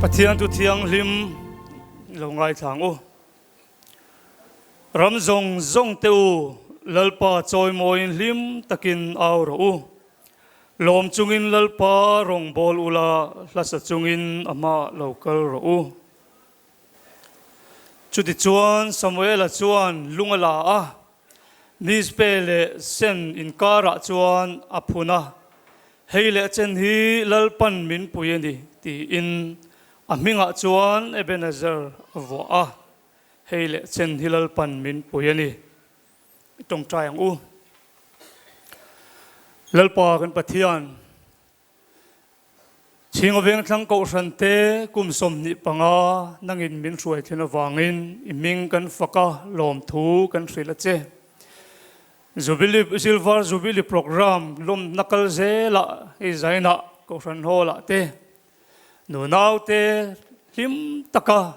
Pathian chu thianghlim lo ngaithla ang u. Ram zawng zawng te u, Lalpa chawimawiin hlim takin au rawh u. Lawm chungin Lalpa rawngbâwl ula, hlasa chungin a hmaah lo kal rawh u. Chutichuan Samuela chuan lung a la a, Mizpe leh Sen inkarah chuan a phun a, Hei leh chen hi Lalpan min pui a ni, tiin a hmingah chuan Ebenezer a vuah a, Hei leh chen hi Lalpan min pui a ni. I tawngtai ang u. Lalpa kan Pathian, Chhinga Vengthlang Kohhran te kum 25 nangin min hruai thlen avangin i hming kan fak a, lawmthu kan hrilh a che. Jubilee, Silver Jubilee Programme lawmna kal zelah hei zainah Kohhran Hall ah te nunau te hlim taka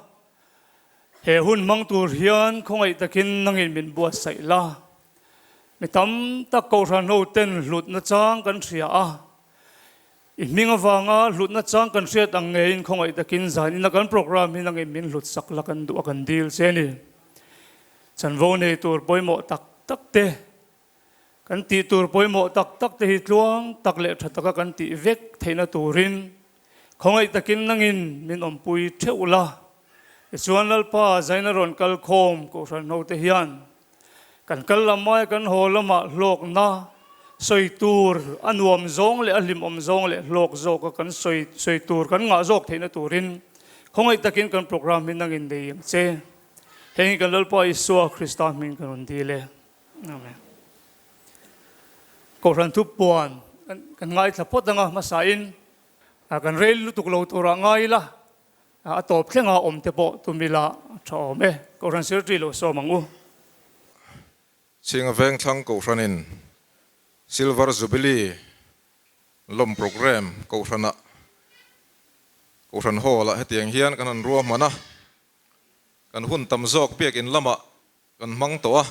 he hun hmang tur hian khawngaih takin nangin min buatsaih la. Mi tam tak Kohhran ho ten hlutna chang kan hria a, i hming avanga hlutna chang kan hriat ang ngeiin khawngaih takin zanina kan programme hi nangin min hlut sak la kan duh a kan dil che a ni. Chanvo nei tur pawimawh tak tak te, kan tih tur pawimawh tak tak te hi tluang tak leh tha taka kan tih vek theihna turin khawngaih takin nangin min awmpui theuh la. Tichuan Lalpa zaina rawn kal khawm Kohhran ho te hian kan kal lam aia kan haw lamah hlawkna sawi tur a nuam zawng leh a hlimawm zawng leh hlawk zawka kan sawi sawi tur kan ngah zawk theihna turin khawngaih takin kan programme hi nangin nei ang che. Heng hi kan Lalpa Isua Krista hming kan rawn dil e. Amen. Kohhran thupuan kan ngaithla phawt anga hmasain kan rel lutuk lo turah ngai ila a tawp thlenga awm te pawh tum ila a tha awm e. Kohhran Secretary lo sawm ang u. Chhinga Vengthlang Kohhranin Silver Jubilee lawm programme Kohhranah Kohhran Hall-ah hetiang hian kan han ruahman a. Kan hun tam zawk biakinn lamah kan hmang tawh a,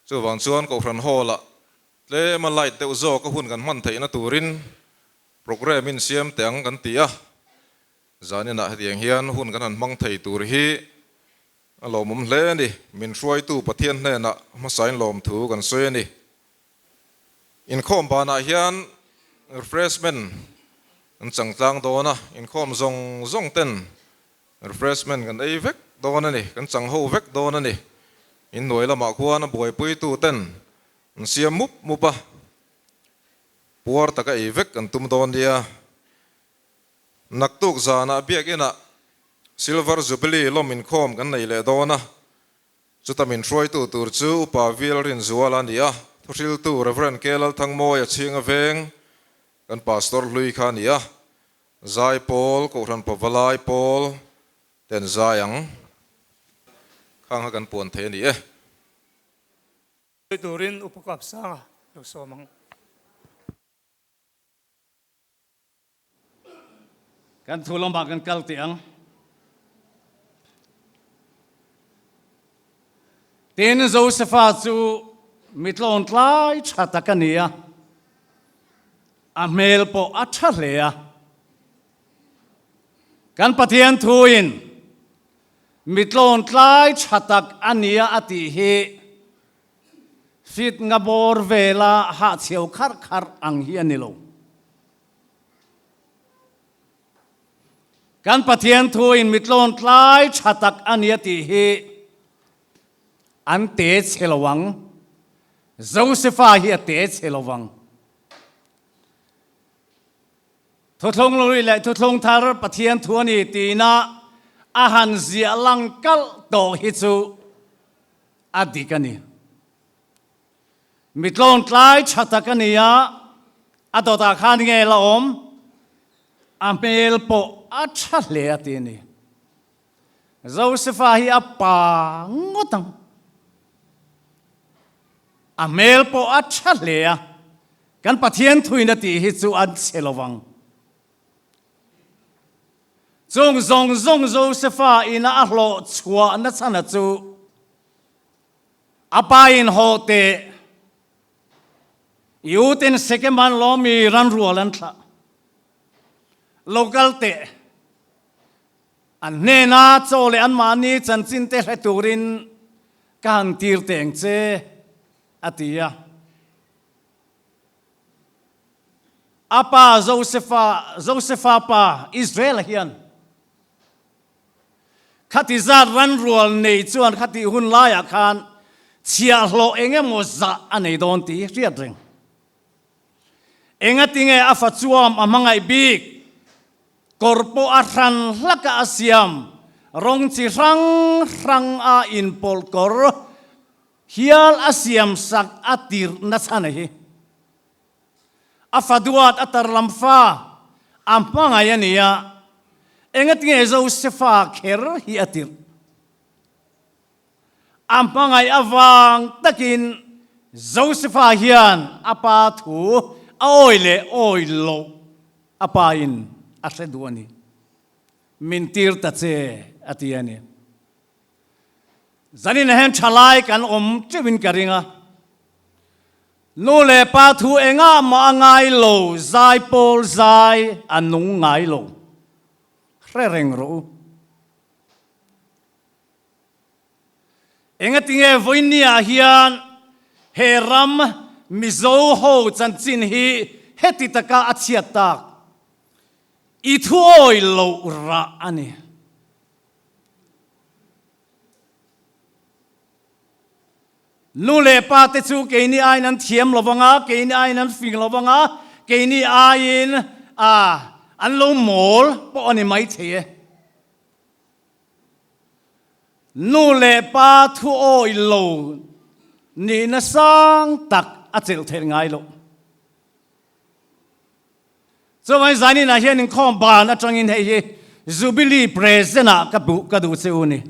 chuvang chuan Kohhran Hall-ah tlema light deuh zawk a hun kan hman theihna turin programme in siam teh ang kan ti a, zaninah hetiang hian hun kan han hmang thei tur hi a lawmawm hle a ni. Min hruaitu Pathian hnenah hmasain lawmthu kan sawi a ni. Inkhawm banah hian refreshment an chang tlang dawn a, inkhawm zawng zawng ten refreshment kan ei vek dawn a ni, kan chang ho vek dawn a ni. Inhnuai lamah khuan a buaipuitu ten an siam mup mup a, puar taka ei vek an tum dawn nia. Naktuk zanah biakinah Silver Jubilee lawm inkhawm kan nei leh dawn a, Chuta min hruaitu tur chu Upa Vil Rinzuala a ni a, thuhriltu Rev. K. Lalthangmawia chhinga veng kan Pastor hlui kha a ni a, Zai Pawl, Kohhran Pavalai Pawl ten zai ang khang kha kan puan thei a ni e. Turin Upa Kapsanga lo sawm ang. Kan thu lamah kan kal teh ang. Tin, Josefa chu mi tlawntlai tha tak a ni a, a hmel pawh a tha hle a. Kan Pathian thuin mi tlawntlai tha tak a ni a a tih hi Fit nga bawr vela hahchhiau kharh kharh ang hi a ni lo. Kan Pathian thuin mi tlawntlai tha tak a nia tih hi an te chhe lo ang. Josefa hi a te chhe lo vang. Thuthlung hlui leh thuthlung thar Pathian thu a ni tina a han ziah lang kalh tawh hi chu A dik a ni. Mi tlawntlai tha tak a ni a, a dawtah khan nge la awm? A hmel pawh a tha hle a ti a ni. Josefa hi a pa ngawt ang. A hmel pawh a tha hle a, kan Pathian thuin a tih hi chu an chhe lo vang. Chung zawng zawng Josefa ina a hlawh chhuah nachhana chu a pa in haw teh i utin Sekem an lawm i ranrual an thlah. Lo kal teh. An hnena chaw leh anmahni chanchin te hre turin ka han tir teng che, a ti a. A pa Josefa, Josefa pa Israela hian khati zat ranrual nei chuan khatih hun laiah khan chhiahhlawh eng emaw zah a nei dawn tih hi hriat reng. Engatinge a fa chuam a hmangaih bik? Kawr pawh a hran hlaka a siam, rawng chi hrang hrang a inpawlh kawr hial a siam sak a tirh nachhan a hi. A fa duat a tar lam fa a hmangaih a ni a, engatinge Josefa kher hi a tirh? A hmangaih avang takin Josefa hian a pa thu a awi leh awi loh a pain a hre duh a ni. Min tir ta che a ti a ni. Zanin hian thalai kan awm teuhin ka ring a. Nu leh pa thu engah mah a ngai lo, zai pawl zai a nung ngai lo. Hre reng rawh u. Engatinge vawinia hian he ram Mizo ho chanchin hi heti taka a chhiat tak? I thuawi loh rah a ni. Nu leh pa te chu keini aiin an thiam lo vang a, keini aiin an fing lo vang a, keini aiin an lo mawl pawh a ni maithei e. Nu leh pa thu awi lo nihna sang tak a chelh theih ngai loh. Chuvangin zaninah hian inkhawm ban atangin hei hi Jubilee present ah ka buh ka duh che u ni.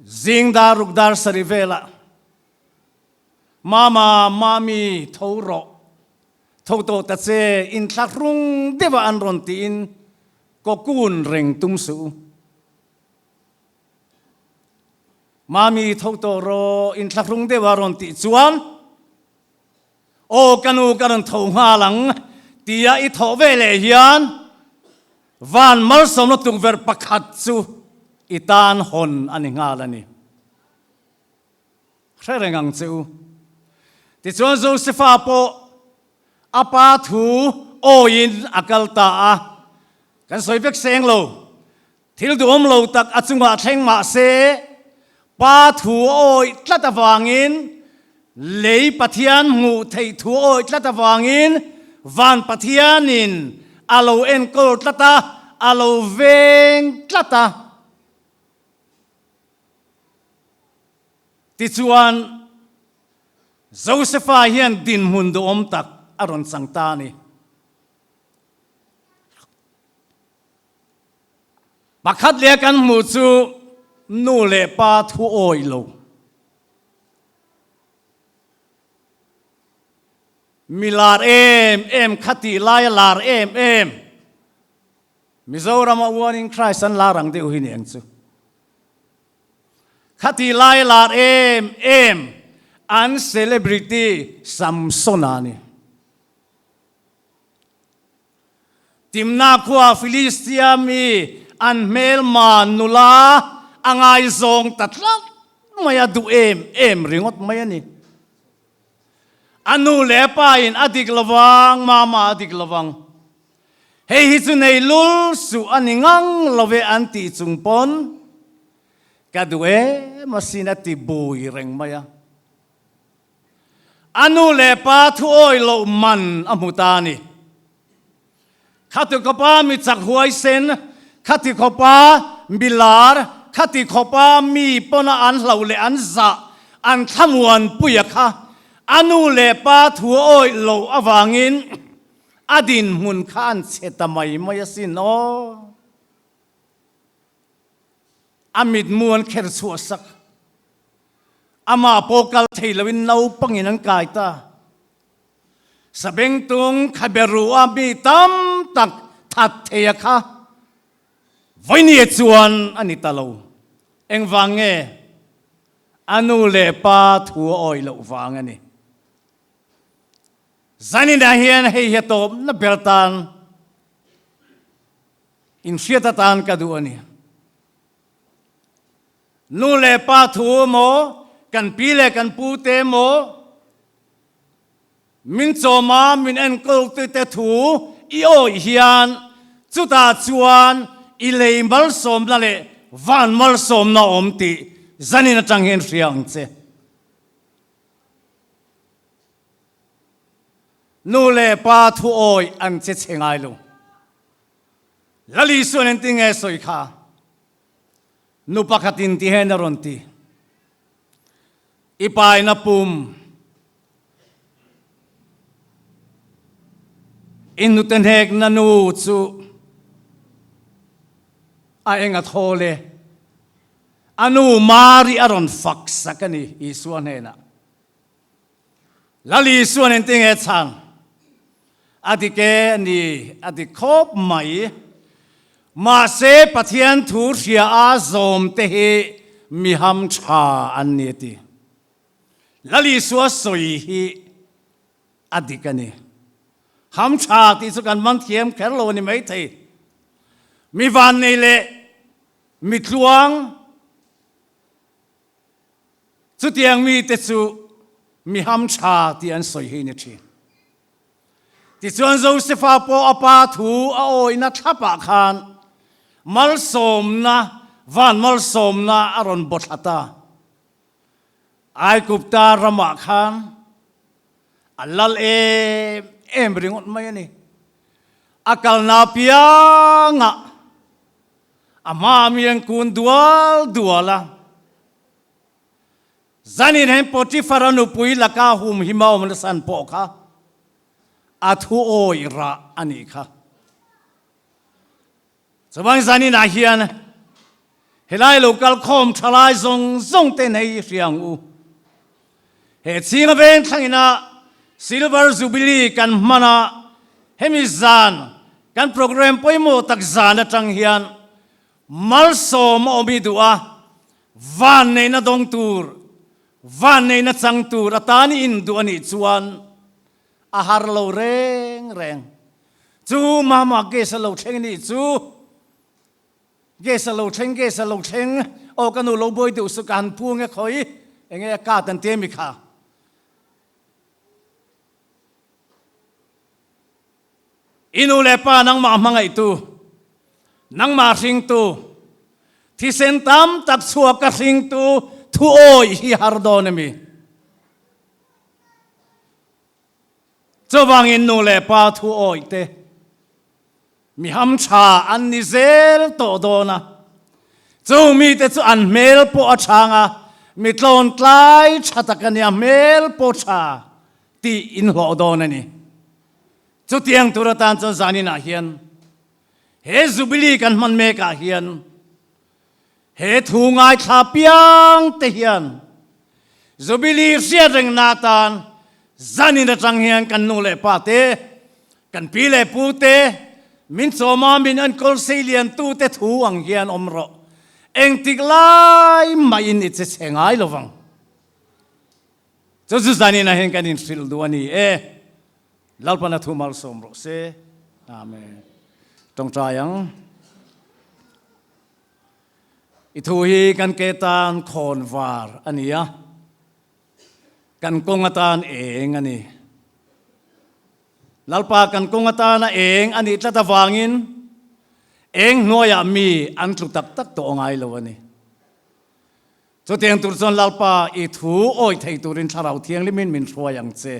Zing dar ruk dar sarih velah Mama, Mami, tho rawh. Tho tawh ta che, inthlahrung deuha an rawn tiin kawkun reng tum suh u. Mami, tho tawh rawh, inthlahrung deuha rawn tih chuan, Aw ka nu ka rawn tho nghal ang tia i thawh ve leh hian van malsawmna tukverh pakhat chu i tan hawn a ni nghal a ni. Hre reng ang che u. Tichuan Josefa pawh a pa thu awiin a kal ta a, kan sawi vek seng lo, thil duhawm lo tak a chungah thleng mah se, pa thu a awih tlat avangin, lei Pathian hmuh theih thu a awih tlat avangin, van Pathianin a lo enkawl tlat a, a lo veng tlat a. Tichuan, Josefa hian dinhmun duhawm tak a rawn chang ta a ni. Pakhat leh a kan hmuh chu nu leh pa thu awih lo. Mi lar em em kha tih laia lar em em. Mizorama One in Christ an lar ang deuh hi ni ang chu. Khati lai lar em em an celebrity Samsona a ni. Timna khua Philistia mi an hmelma nula a ngaizawng ta tlat mai a duh em em ringawt mai a ni. A nu leh a pa in a dik lovang, mama a dik lovang. Hei hi chu nei lul suh a ni ngang lo ve an tih chung pawn ka duh em asin a ti bui reng mai a. A nu leh pa thu awi loh man a hmu ta a ni. Khati khawpa mi chak huaisen, khati khawpa mi lar, khati khawpa mi pawna an hloh leh an zah, an thlamuan puia kha a nu leh pa thu awi loh avangin A dinhmun kha an chhe ta mai mai asin aw. A mitmu an kher chhuah sak. Amah pawh kal thei loin naupangin an kai ta. Sabengtung khabe ruh a mi tam tak that thei a kha vawinia chuan a ni ta lo. Engvang nge? A nu leh pa thu a awih loh vang a ni. Zaninah hian hei hi a tawpna ber tan. Inhriat atan ka duh a ni. Nu leh pa thu emaw, kan pi leh kan pu te emaw, min chawma min enkawltu te thu i awih hian chutah chuan i lei malsawmna leh van malsawmna a awm tih zanin atang hian hria ang che. Nu leh pa thu awih an che chhe ngai lo. Lal Isuan engtin nge sawi kha? Nu pakhatin ti hian a rawn ti. I paina pum i hnute hnekna nu chu a eng a thawl e. A nu Mari a rawn fak sak a ni Isua hnenah. Lal Isuan engtin nge chhang? A dik e a ni, a dik khawp mai. Mahse Pathian thu hria a zawm te hi mi ham tha an ni a ti. Lal Isua sawi hi a dik a ni. Ham tha tih chu kan man thiam kher lo a ni maithei. Mi vannei leh mi tluang Chutiang mite chu mi hamtha tih an sawi hi ni thin. Tichuan Josefa pawh a pa thu a awihna thlapah khan malsawmna, van malsawmna a rawn baw thla ta. Aigupta ramah khan a lal em em ringawt mai a ni. A kalna piangah A hma mi an kun dual dual a. Zanin hian Potiphar-a nupui laka humhim a awm nasan pawh kha a thu awih rah a nih kha. Chuvang zaninah hian helai lo kal khawm tha lai zawng zawng ten hei i hria ang u. He chhinga veng thlangina Silver Jubilee kan hman a, hemi zan kan programme pawimawh tak zan atang hian malsawm a awm i duh a, vanneihna dawng tur, vanneihna chang tur atan i induh a nih chuan a har lo reng reng. Chu mama gas a lo thleng nih chu. Gas a lo thleng, gas a lo thleng, aw ka nu lo buai deuh suh ka han phung e khawi, enge a kat an ti emi kha. I nu leh pa nangmah hmangaihtu, nangmah hringtu, thisen tam tak chhuak ka hringtu thu awih hi har dawn emi? Chuvangin nu leh pa thu awih te Mi hamtha an ni zel tawh dawn a, chu mite chu an hmel pawh a chhang a, mi tlawntlai tha tak a nia, hmel pawh tha tih in hlawh dawn a ni. Chutiang tur atan chuan zaninah hian he Jubilee kan hman mekah hian he thu ngaithla piang te hian Jubilee hriat rengna atan zanin atang hian kan nu leh pa te, kan pi leh pu te, min chawma min enkawl seilian tu te thu ang hian awm rawh. Engtik lai mahin i che chhe ngai lo vang. Chu chu zaninah hian kan inhrilh duh a ni e. Lalpana thu malsawm rawh se. Amen. Tawngtai ang. I thu hi kan ke tan khawn var a ni a, kan kawng atan eng a ni. Lalpa kan kawng atana eng a nih tlat avangin eng hnuaiah mi an tlu tak tak tawh ngai lo a ni. Chutiang tur chuan Lalpa i thu awih thei turin Thlarau Thianghlimin min hruai ang che.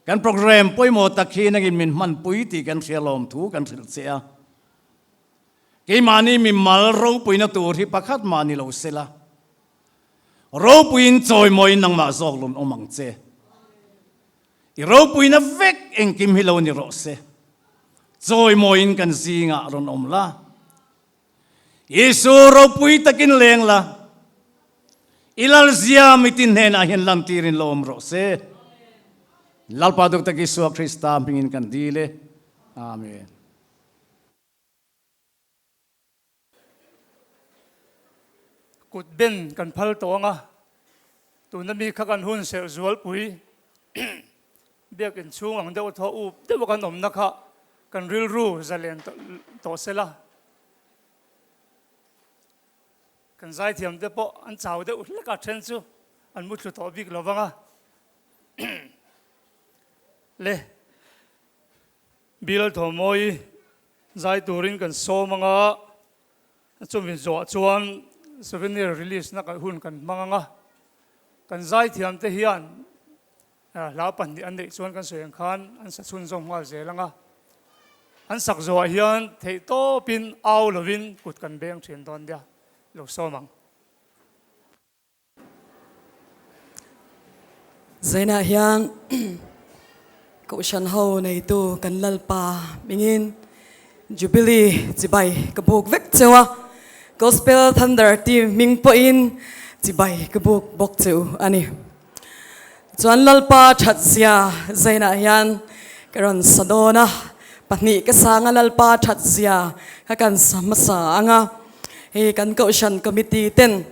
Kan programme pawimawh tak hi nangin min hmanpui tih kan hria lawm thu kan hrilh che a. Keimahni mi mal ropuina tur hi pakhat mah ni lo sela, ropuiin chawimawiin nangmah zawk lun awm ang che. I ropuina vek engkim hi lo ni rawh se. Chawimawiin kan zingah rawn awm la. Isu ropui takin leng la. I lalzia mitin hnenah hian lantirin lo awm rawh se. Lalpa Duk tak Isua Krista hmingin kan dil e. Amen. Kut ben kan phal tawh ang a, tuna mi kha kan hun serh zualpui biakin chhung ang deuh thaw up deuh a kan awmna kha. Kan rilru zalen tawh sela. Kan zaithiam te pawh an chau deuh hlek a, then chu an muthlu tawh bik lo vang a. Le Bill Thawmawi zai turin kan sawm ang a, chumi zawh chuan souvenir release na hun kan hmang ang a. Kan zaithiam te hian Hla pahnih an neih chuan kan sawi ang khan an sa chhunzawm nghal zel ang a, an sak zawhah hian theih tawpin au lovin kut kan beng thin dawn nia, lo sawm ang. Zainah hian Kohhran ho neitu kan Lalpa hmingin Jubilee chibai ka buk vek cheu a, Gospel Thunder team hming pawhin chibai ka buk bawk cheu a ni. Chuan Lalpa thatzia zainah hian ka rawn sa dawn a, pahnih ka sang a Lalpa thatzia kha kan sa hmasa ang a, hei kan Kohhran Committee ten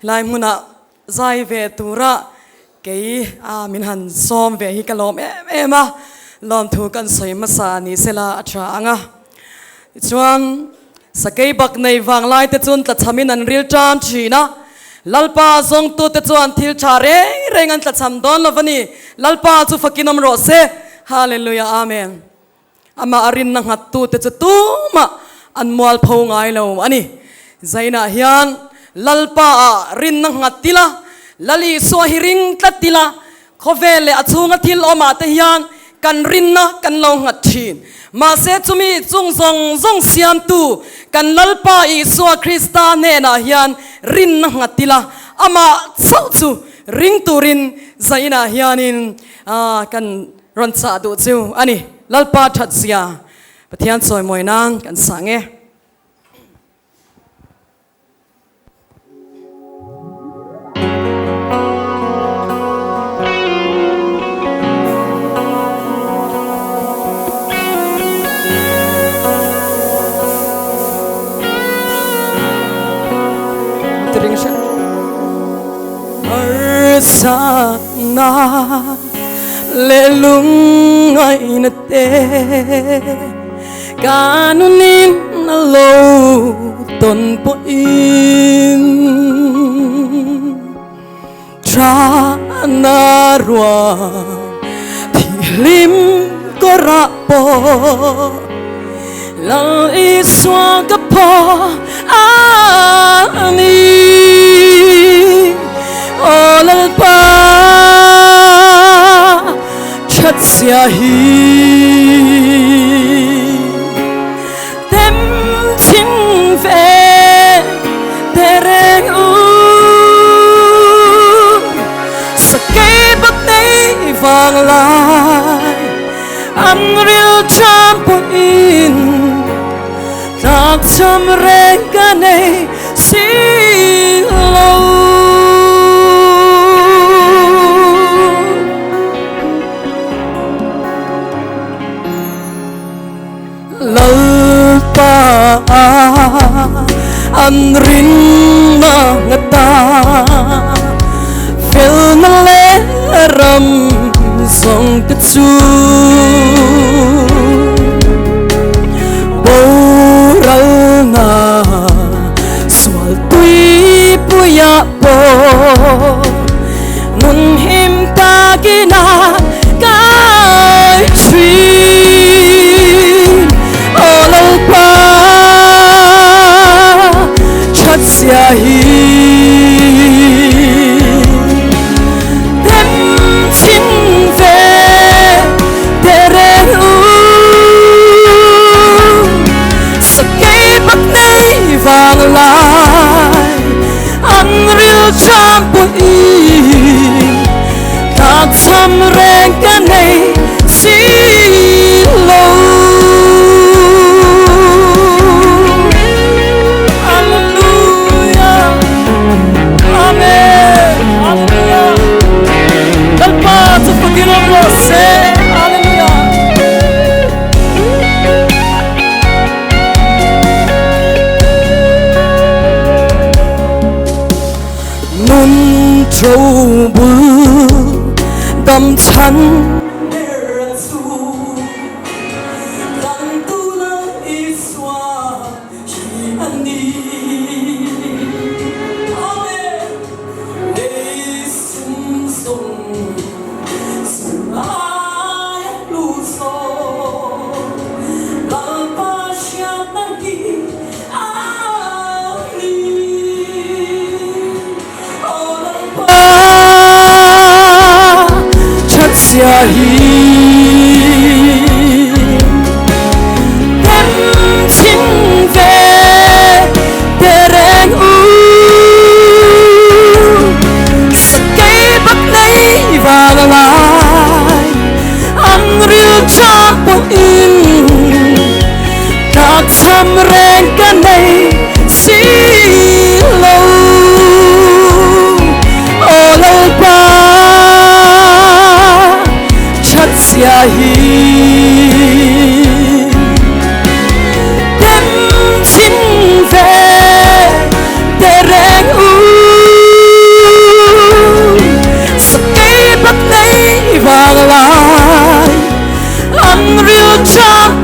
helai hmunah zai ve tura kei a min han sawm ve hi ka lawm em em a, lawmthu kan sawi hmasa ni sela a tha ang a. Tichuan, sakei bak nei vang lai te chuan tlachhamin an ril tan thin a, Lalpa zawngtute chuan thil tha reng reng an tlachham dawn lo va ni. Lalpa chu fakin awm rawh se. Hallelujah Amen. Amah a rinna nghattute chu tumah an mualpho ngai lo a ni. Zainah hian Lalpa ah rinna nghat ila, Lal Isua hi ring tlat ila, Khawvel leh a chhunga thil awmah te hian kan rinna kan lo nghat thin. Mahse chumi chung zawng zawng siamtu kan Lalpa Isua Krista hnenah hian rinna nghat ila, amah chauh chu ring turin zainah hianin kan rawn chah duh chu a ni. Lalpa thatzia Pathian chawimawi nan kan sang e. Harsatna leh lungngaihna te Ka nunin a lo tawn pawhin Thana ruang thihlim kawrah pawh Lal Isua ka phaw a ni Aw Lalpa Thatzia hi Tem chhin ve te reng u Sakei bak nei vang lai An ril ṭham pawhin Tlak cham reng ka nei si lo. Lalpa an rinna ngata felna leh ram zawng te chu boralna sual tuipuiah pawh nun him takin a kai thin. Aw Lalpa thatzia hi them chhin ve teh reng u. Sakei bak nei vang lai an ril ṭham pawhin tlak cham reng ka nei si lo. Hallelujah Amen Hallelujah Lalpa chu fakin awm rawh se Hallelujah. Nun tho bul dam chhan ber a chu kan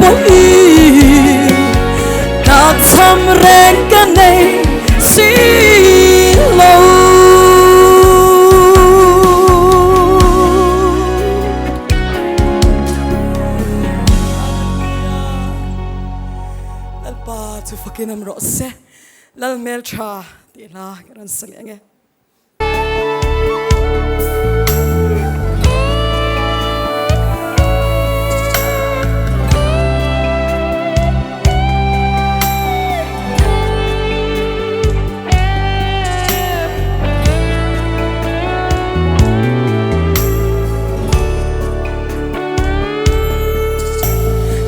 pawhin tlakchham reng ka nei si lo. Lalpa chu fakin am rawh se, Lal hmeltha tih hla ka rawn sa leh ang e.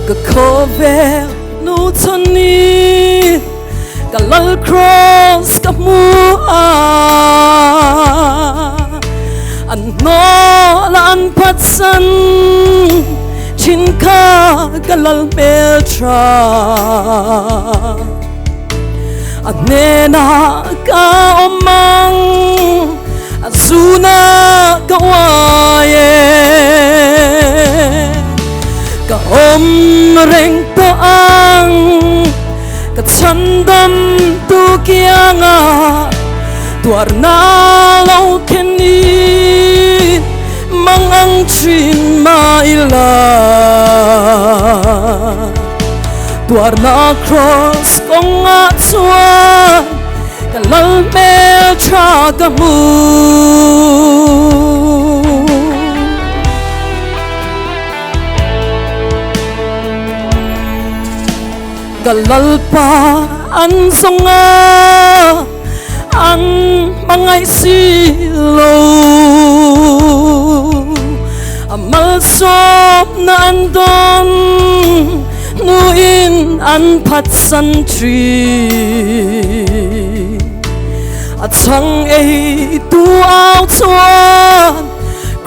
Ka khawvel nu chawnin ka lal cross ka hmu a, an hnawl an phatsan thin kha ka lal hmel tha. A hnenah ka awm ang, a zunah ka uai e. Ka awm reng tawh ang, ka chhandam tu kiangah tuarna lo khenin mang ang thin mah ila. Tuarna cross kawngah chuan ka lal hmel tha ka hmu. Ka lalpa an zawng a, an hmangaih si lo. A malsawmna an dawn hnuin an phatsan thin. A chhang ei tu au chuan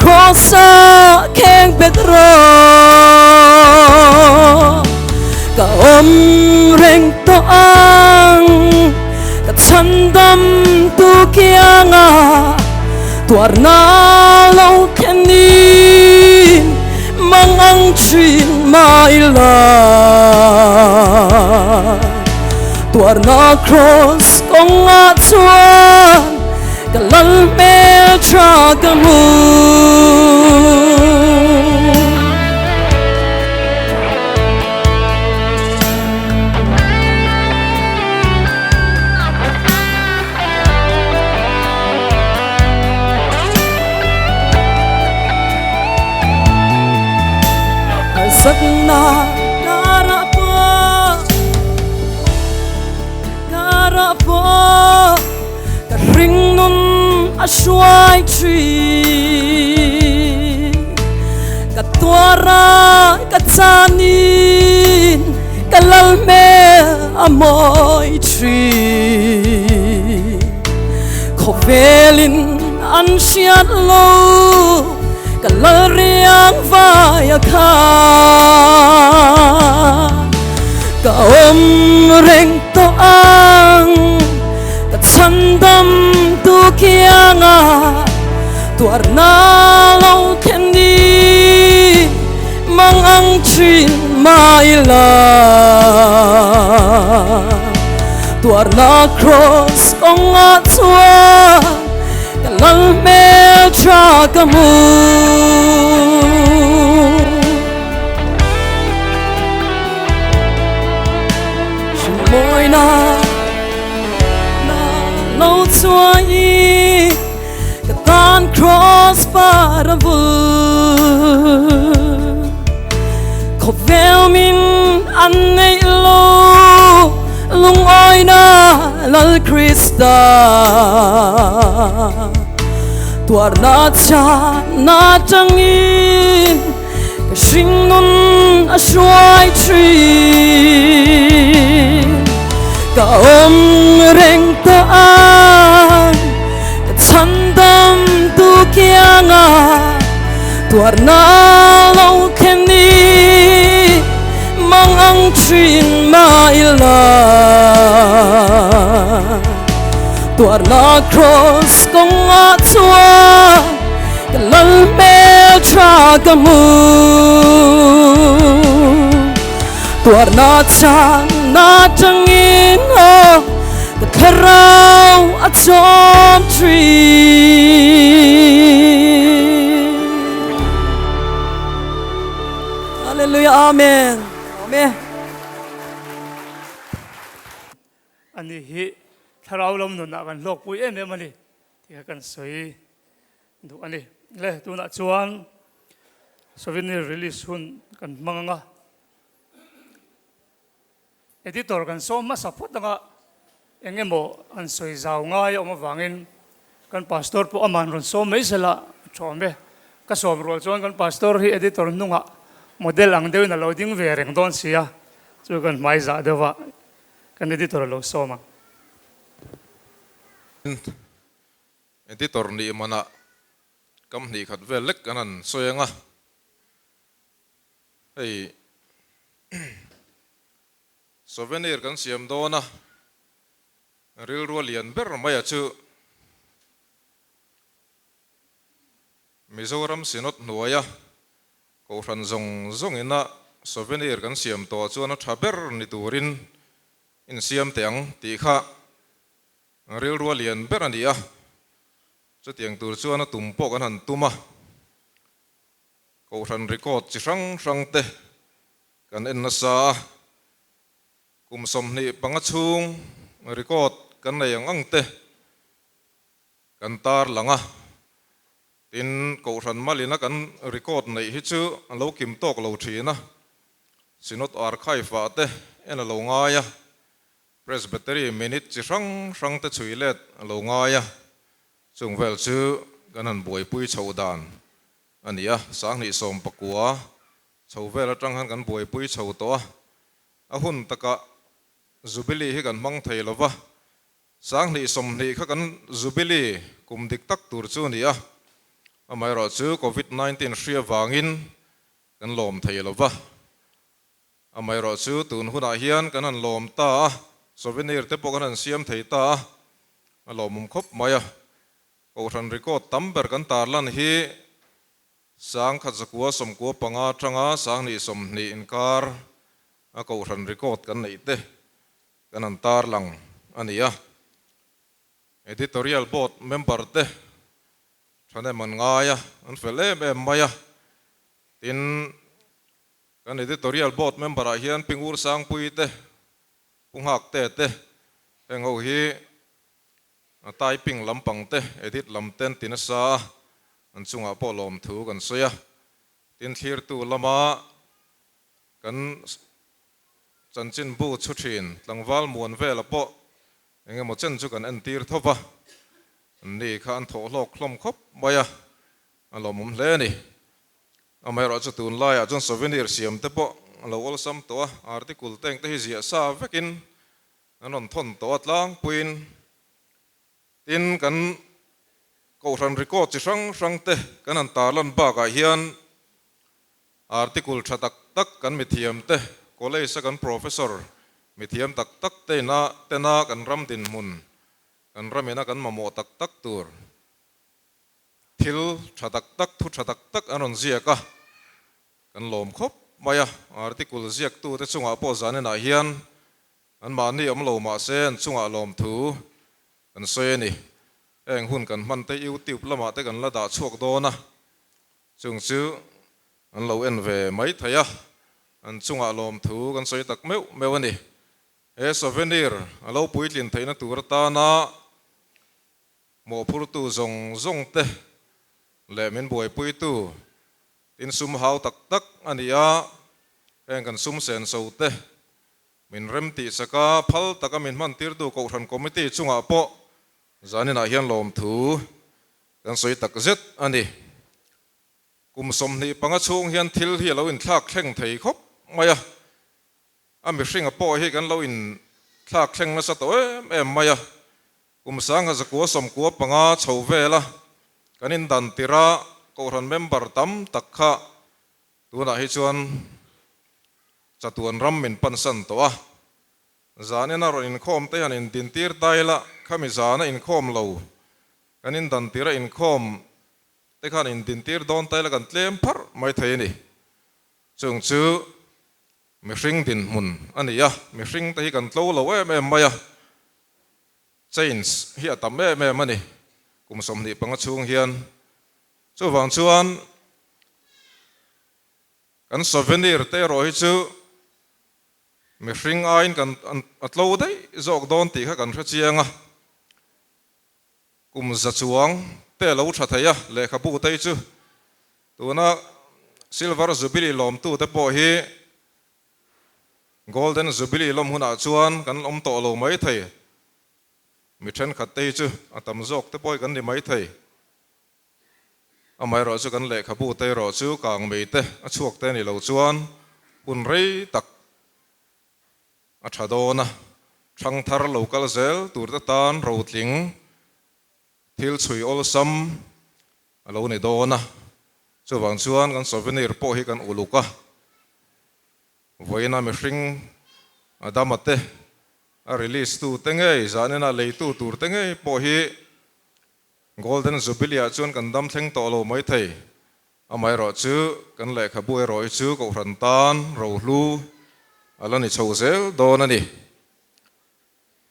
Cross-ah kheng bet rawh. Ka awm reng tawh ang, ka chhandam tu kiangah tuarna lo khenin mang ang thin mah ila. Tuarna cross kawngah chuan ka lal hmel tha ka hmu. Harsatna karah pawh karah pawh ka hringnun a hruai thin. Ka tuara ka chanin ka lal hmel a mawi thin. Khawvelin an hriat lo ka lal riang vai a kha. Ka awm reng tawh ang ka chhandam tu kiangah tuarna lo khen ni mang ang thin mah ila. Tuarna cross kawngah chuan ka lal hmel tha ka hmu. Hrilhmawina na lo chuai ka tan cross par a vul. Khawvel min an neih lo lungawina Lal Krista. Tuarna chana tangin ka hringnun a hruai thin. Ka awm reng tawh ang ka chhandam tu kiangah tuarna lo khen ni mang ang thin mah ila. Tuarna cross kawngah chuan ka lal hmel tha ka hmu. Tuarna chakna tangin aw ka thlarau a chawm thin. Hallelujah Amen. Amen. Ani hi thlarau lam nunah kan hlawkpui em em a ni tih kha kan sawi duh a ni. Le tunah chuan souvenir release hun kan hmang ang a, editor kan sawm hmasa phawt ang a, eng emaw an sawi zau ngai a awm avangin kan pastor pawh aman rawn sawm mai sela a tha awm e. Ka sawm rual chuan kan pastor hi editor hnungah model ang deuhin a lo ding ve reng dawn si a, chu kan hmai zah deuh a kan editor a lo sawm ang. Editor nih manah kam hnih khat vel lek kan han sawi ang a, hei souvenir kan siam dawn a, rilru a lian ber mai a chu Mizoram Synod hnuaia Kohhran zawng zawngina souvenir kan siam tawh chuan a tha ber ni turin insiam teh ang tih kha Rilru a lian ber a ni a, chutiang tur chuan a tum pawh kan han tum a, Kohhran record chi hrang hrang te kan en nasa a, kum 25 chhung record kan nei ang ang te kan tar lang a, tin Kohhran malina kan record neih hi chu a lo kim tawk lo thin a, Synod Archive ah te en a lo ngai a, Presbytery minute chi hrang hrang te chhui let a lo ngai a, chung vel chu kan han buaipui chhoh dan a ni a, 2019 chho vel atang khan kan buaipui chho tawh a, a hun takah Jubilee hi kan hmang thei lo va, 2020 kha kan Jubilee kum dik tak tur chu a ni a, amaherawh chu Covid 19 hria vangin kan lawm thei lo va. Amaherawh chu tun hunah hian kan han lawm ta a, souvenir te pawh kan han siam thei ta a, a lawmawm khawp mai a. Kohhran record tam ber kan tarlan hi 1995 atanga 2020 inkar a kohhran record kan neih te kan han tarlang a ni a. Editorial board member te thahnem an ngai a, an fel em em mai a, tin, Kan Editorial Board member ah hian Pi Ngur Sangpui te, Pu Nghak te te, heng ho hi typing lampang te, edit lam ten ti nasa a, an chungah pawh lawmthu kan sawi a. Tin thlirtu lama kan chanchinbu chhu thin tlangval muan vela pawh engemaw chen chu kan entir tho va, anni kha an thawhhlawk hlawm khawp mai a, a lawmawm hle a ni. Amaherawhchu tunlaiah chuan souvenir siam te pawh a lo awlsam tawh a, article te engte hi ziah sa vekin an rawn thawn tawh a tlangpuiin. Tin, kan kohhran record chi hrang hrang te kan han tarlan bakah hian article tha tak tak kan mithiam te, college a kan professor mithiam tak tak te ina tena kan ram dinhmun, kan ramina kan mamawh tak tak tur, Thil tha tak tak, thu tha tak tak an rawn ziak a, kan lawm khawp mai a. Article ziaktute chungah pawh zaninah hian anmahni awm lo mah se an chungah lawmthu kan sawi a ni. Heng hun kan hman te YouTube lamah te kan la dah chhuak dawn a, chung chu an lo en ve mai thei a, an chungah lawmthu kan sawi tak meuh meuh a ni. He souvenir a lo puitlin theihna tur atana Mawhphurtu zawng zawng te leh min buaipuitu tin sum hau tak tak a ni a, heng kan sum senso te min rem tih sak a, phal taka min hmantirtu Kohhran Committee chungah pawh zaninah hian lawmthu kan sawi tak zet a ni. Kum 25 chhung hian thil hi a lo inthlak thleng thei khawp mai a, a mihringa pawh hi kan lo inthlak thleng nasa tawh em em mai a, Kum 1995 chho vela kan indan tirh a Kohhran member tam tak kha tunah hi chuan chatuan ram min pansan tawh a. Zanin a rawn inkhawm te hian indintir ta ila khami zana inkhawm lo kan indan tirh a inkhawm te khan indintir dawn ta ila kan tlem pharh mai thei a ni. Chung chu. Mihring dinhmun a ni a, mihring te hi kan tlo lo em em mai a, change hi a tam em em a ni kum 25 chhung hian. Chuvang chuan kan souvenir te erawh hi chu mihring aiin kan a tlo daih zawk dawn tih kha kan hre chiang a, Kum za chuang te lo tha thei a, lehkhabu te hi chu tuna Silver Jubilee lawmtu te pawh hi Golden Jubilee lawm hunah chuan kan awm tawh lo mai thei. Mi thenkhat te hi chu a tam zawk te pawh hi kan ni mai thei. Amaherawhchu kan lehkhabu te erawh chu kangmei te a chhuak te ni lo chuan hun rei tak A tha dawn a, thangthar lo kal zel tur te tan rotling thil chhui awlsam a lo ni dawn a, chuvang chuan kan souvenir pawh hi kan uluk a, vawiina mihring a dama te, a release tu te ngei, zanina leitu tur te ngei pawh hi Golden Jubilee ah chuan kan dam thleng tawh lo maithei. Amaherawhchu, kan lehkhabu erawh hi chu Kohhran tan rohlu a la ni chho zel dawn a ni.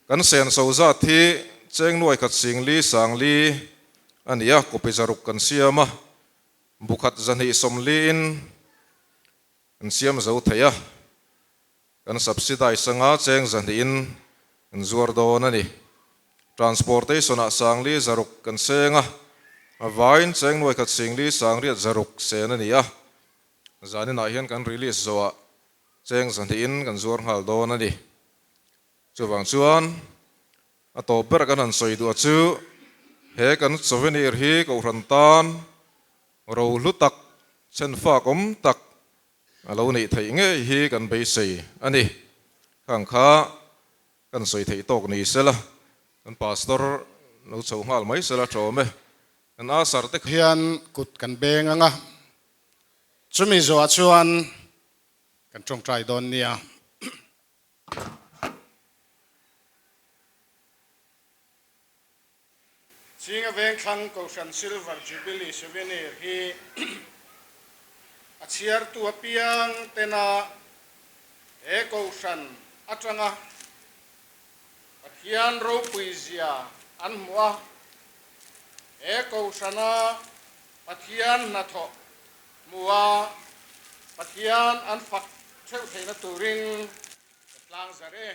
Kan senso zat hi cheng nuai khat sing li sang li a ni a, copy 600 kan siam a, bu khat 240 in kan siam zo thei a, kan subsidize anga cheng 200 in kan zuar dawn a ni. Transportation ah 400 kan seng a, a vaiin cheng nuai khat 4,800 sen a ni a, zanin ah hian kan release zawh ah cheng 200 in kan zuar nghal dawn a ni. Chuvang chuan a tawp ber kan han sawi duh a chu he kan souvenir hi Kohhran tan rohlu tak, chhenfak awm tak a lo neih theih ngei hi kan beisei a ni. Khang kha Kan sawi theih tawk ni sela, kan pastor lo chho nghal mai sela tawm e, kan asar te. Hian kut kan beng ang a, chumi zawhah chuan kan tawngtai dawn nia. Chinga Vengthlang Kohhran Silver Jubilee Souvenir hi a chhiartu apiang tena he Kohhran atanga Pathian ropui zia an hmuh a, he Kohhrana Pathian hnathawh hmuh a Pathian an fak theuh theihna turin ka tlangzarh e.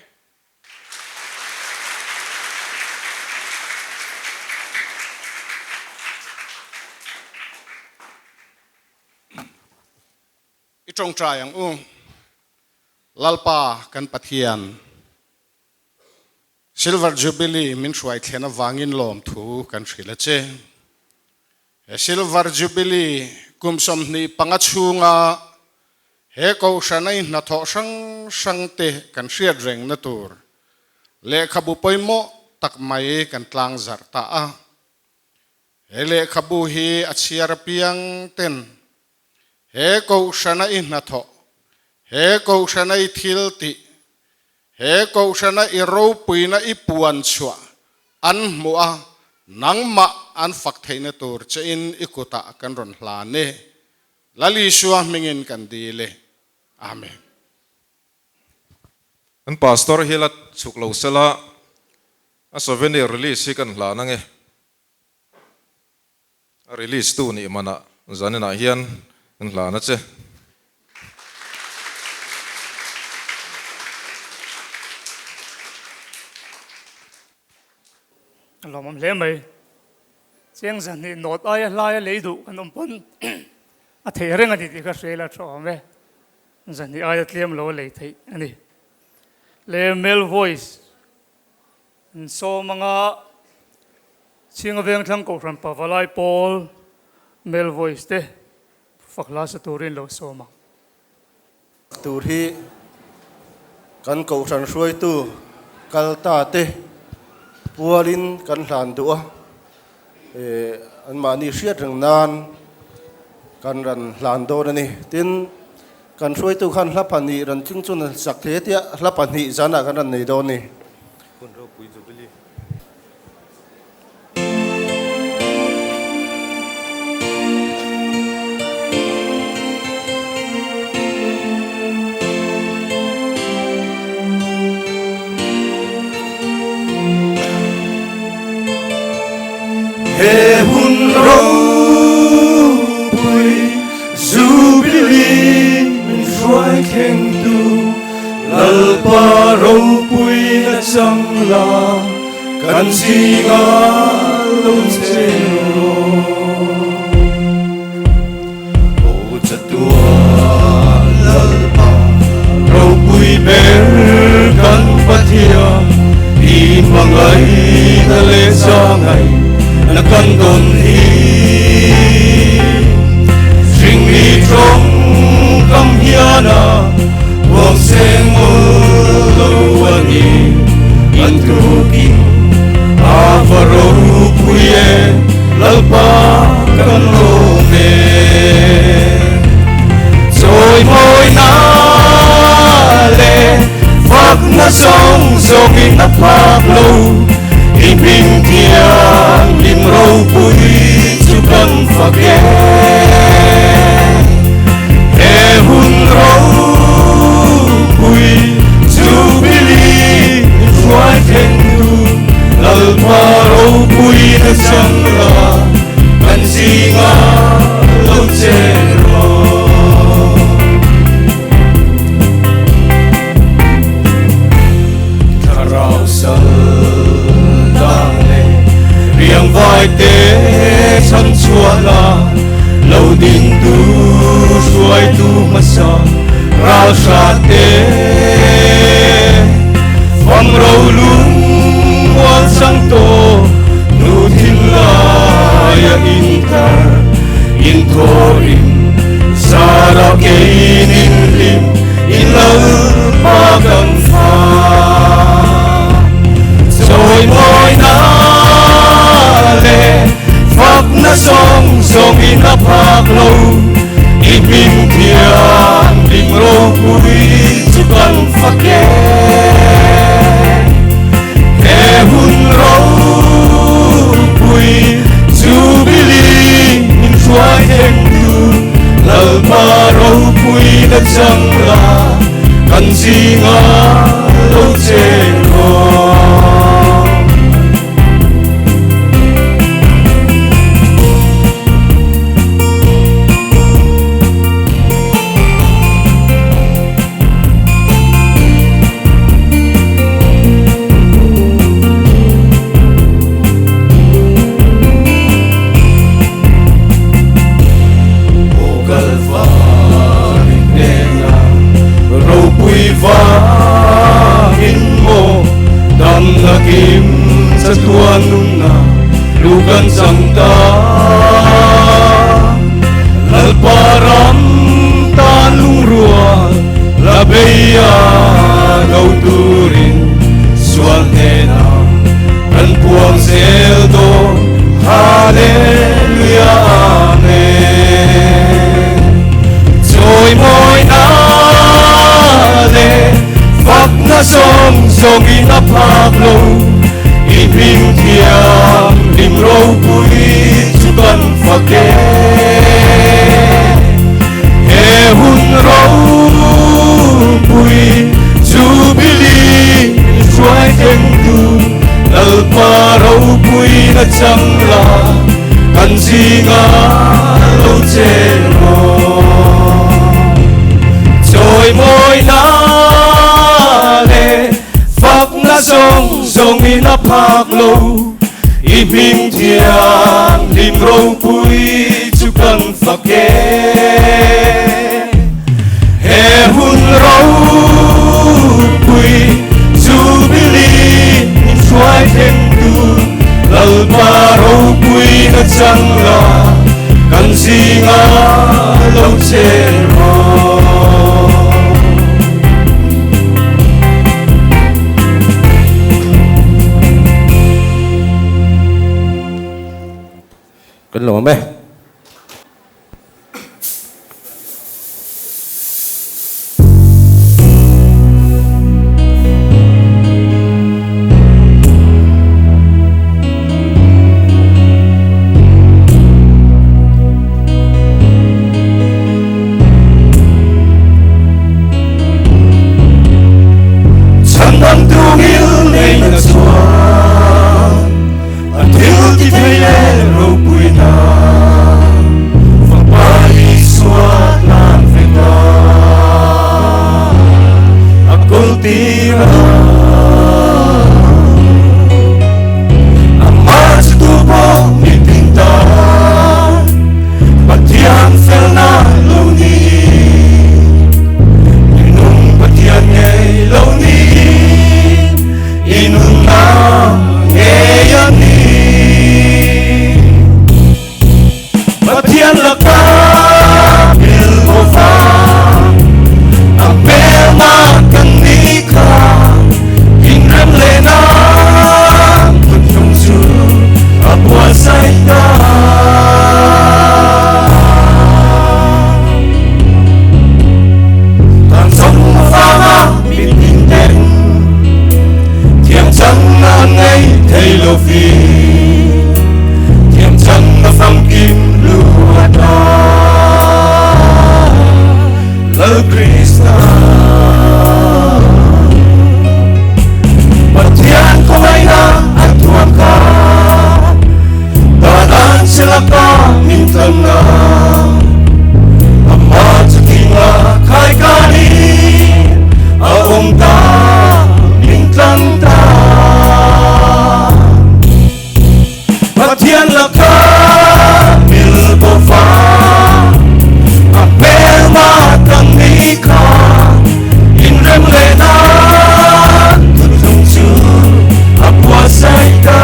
I tawngtai ang u. Lalpa kan Pathian, Silver Jubilee min hruai thlen avangin lawmthu kan hrilh a che. He Silver Jubilee kum 25 chhunga he Kohhran a inhnathawh hrang hrang te kan hriat rengna tur lehkhabu pawimawh tak mai kan tlang zarh ta a. He lehkhabu hi a chhiar apiang ten he Kohhran a inhnathawh, he Kohhran a i thil tih, he Kohhran a i ropuina i puan chhuah an hmuh a, nangmah an fak theihna tur che in i kutah kan rawn hlan e. Lal Isua hmingin kan dil e. Amen. Kan Pastor hi la chhuk lo sela, a souvenir release hi kan hlan ange. A release tu nih manah zaninah hian kan hlan a che. A lawmawm hle mai. Cheng 200 nawt aia hlaia lei duh kan awm pawn a theih reng a ni tih ka hria ila tha awm e. 200 aia tlem lo a lei theih a ni. Le male voice. An sawm anga Chhinga Vengthlang Kohhran Pavalai Pawl Male Voice te fak hla sa turin lo sawm ang. Tur hi kan Kohhran hruaitu kal ta te pualin kan hlan duh a, anmahni hriat reng nan kan ran hlan dawn a ni. Tin, kan hruaitu khan hla pahnih ran tling chu na sak thei a tia, hla pahnih zanah kan ran nei dawn a ni. Hun ropui Jubilee. ropui Jubilee min hruai thlengtu Lalpa ropui na chang la kan zinga lo cheng rawh. Aw chatuan Lalpa ropui ber kan Pathian i hmangaihna leh zahngaihna kan dawn hi. Hringmi tawngkam hian a huam seng mawlh lo a ni. Kan tukin a va ropui e Lalpa kan lawm e. Chawimawina leh fakna zawng zawngin a phak lo, i hming thianghlim ropui chu kan fak e. He hun ropui Jubilee hruai thleng tu Lalpa ropui na chang la kan zinga lo cheng rawh. Thlarau sal dang leh riang vai te chhan chhuah la lo ding tu hruaitu hmasa ral hrat te fam ro lung mual chang tawh nu thim laia intar inthawrim zara kein inhlim in Lalpa kan fa. Chawimawina leh fakna zawng zawngin a phak lo, i hming thianghlim ropui chu kan fak e. He hun ropui Jubilee min hruai thlengtu Lalpa ropui na chang la kan zinga lo cheng rawh. Aw Kalvari hnena ropui vangin maw damna kim chatuan nunna lu kan chang ta. Lalpa ram tan lungrual la beia do turin sual hnena kan puang zel dawn Hallelujah Amen. Chawimawina leh fakna zawng zawngin a phak lo i hming thianghlim ropui chu kan fak e. He hun ropui Jubilee min hruai thlengtu Lalpa ropui na chang la kan zinga lo cheng rawh. Chawimawina leh fakna zawng zawngin a phak lo i hming thianghlim ropui chu kan fak e. He hun ropui Jubilee min hruai thlengtu Lalpa ropui na chang la kan zinga lo cheng rawh. Kan lawm e. Chhandamtu ngil neihna chuan a thil ti thei leh ropuina. tir a. Amah chu tu pawh mi tin tan Pathian felna lo ni. Minung Pathian ngei lo ni i nunna ngei a ni. Pathian laka Bilbova a hmelma kan ni kha inrem leh nan thuthlung chu a buatsaih ta. Tan zawng vanga min inten thiam chang an ngei thei lo vi. Thiam chang a famkim luat a Lal Krista. Pathian khawngaihna a thuam kha dan an che laka min tlanna Amah chu thinga khai kanin a awm ta min tlan ta. Pathian laka mil bova a hmelma kan ni kha inrem leh nan thuthlung chu a buatsaih ta.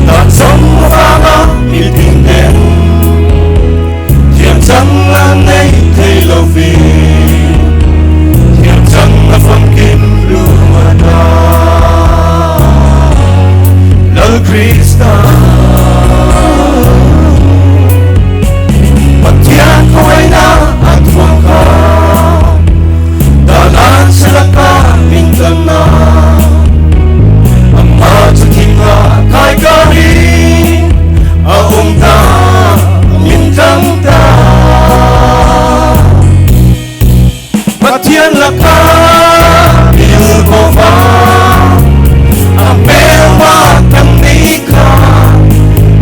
Dan zawng vanga mi tin nen thiam chang a nei thei lo vi thiam chang a famkim luat a Lal Krista. Pathian khawngaihna a thuam kha Dan an che laka min tlanna Amah chu thinga kai karin a awm ta min tlang ta. Pathian laka Bilbova a hmelma kan ni kha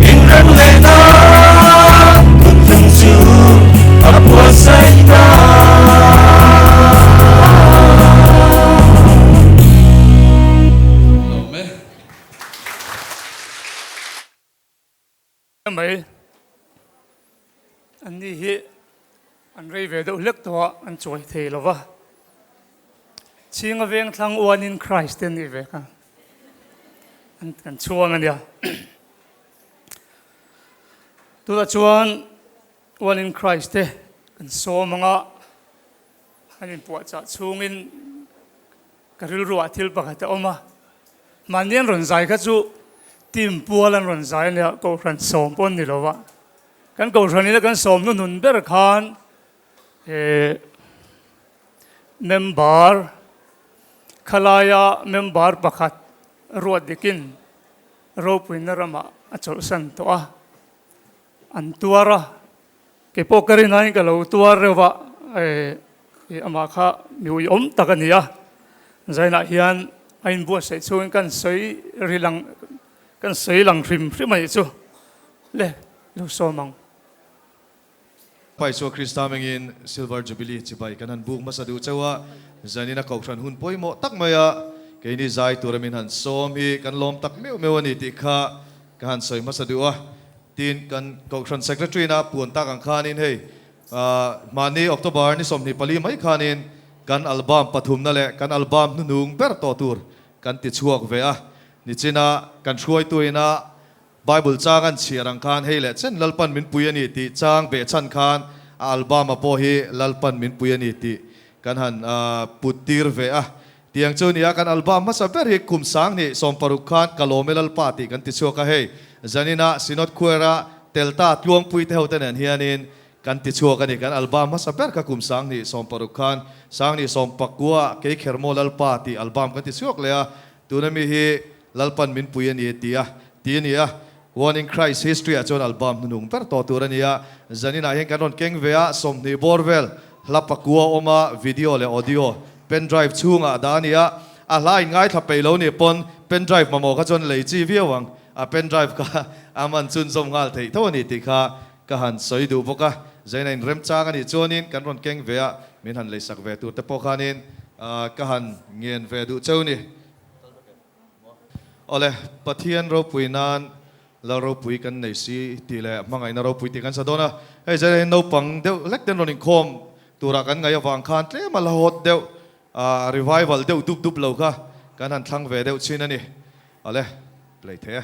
inrem leh nan thuthlung chu a buatsaih ta. Mai an ni hi an rei ve deuh hlek tawh a, an chawi thei lo va. Chhinga veng thlang uanin Christ te an nih ve kha an kan chhuang a nia. Tunah chuan uanin Christ te kan sawm ang a, an inpuahchah chhungin Ka rilruah thil pakhat a awm a, mahni an rawn zai kha chu team pual an rawn zai a nia, Kohhran sawm pawh an ni lo a, kan Kohhran ina kan sawm hnuhnun ber khan eh member khalaia member pakhat ruat dikin ropuina ramah a chawlhsan tawh a, an tuar a. Kei pawh ka rinaiin ka lo tuar reuh a, eh amah kha mi uiawm tak a ni a, Zainah hian a inbuatsaih chhungin kan sawi ri lang kan sawi lang hrim hrim a nih chu le lo sawm ang. Paisua Krista mengin Silver Jubilee chibai kan han buk hmasa duh chauh a, Zanin a kohhran hun pawimawh tak mai a, keini zai tura min han sawm hi kan lawm tak meuh meuh a ni tih kha ka han sawi hmasa duh a. Tin, kan Kohhran Secretary na puan tak ang khanin hei mahni October ni 24 mai khanin kan album pathumna leh kan album hnuhnung ber tawh tur kan ti chhuak ve a. Nichina kan hruaituina Bible chang an chhiar ang khan hei leh chen Lalpan min pui a ni tih chang beh chhan khan a album a pawh hi Lalpan min pui a ni tih kan han put tir ve a. Tiang chu nia kan album hmasa ber hi kum 2016 khan Ka Lawm E Lalpa tih kan ti chhuak a hei zanina Synod Choir a Telta Tluangpui te ho te nen hianin kan ti chhuak a ni kan album hmasa ber kha kum 2016 khan 2019 Kei Khermaw Lalpa tih album kan ti chhuak leh a tuna mi hi Lalpan min pui a ni ti a ti a ni a. One in Christ History ah chuan album hnunung ber tawh tur a ni a, zaninah hian kan rawn keng ve a, 20 bawr vel hla pakua awm a, video leh audio pen drive chhungah a dah a ni a, a hla in ngaithla peih lo nih pawn pen drive mamawh kha chuan lei chi viau ang, a pen drive kha a man chhunzawm nghal theih tho a ni tih kha ka han sawi duh bawk a, zaina in remchang a nih chuanin kan rawn keng ve a, min han leisak ve tur te pawh khanin ka han ngen ve duh cheu ni. Awle, Pathian ropui nan Lal ropui kan nei si tih leh hmangaihna ropui tih kan sa dawn a. Hei zela hian naupang deuh hlek ten rawn inkhawm turah kan ngaih avang khan tlem a la hawt deuh, revival deuh dup dup lo kha kan han thlang ve deuh chin a ni. Awle, play thei e.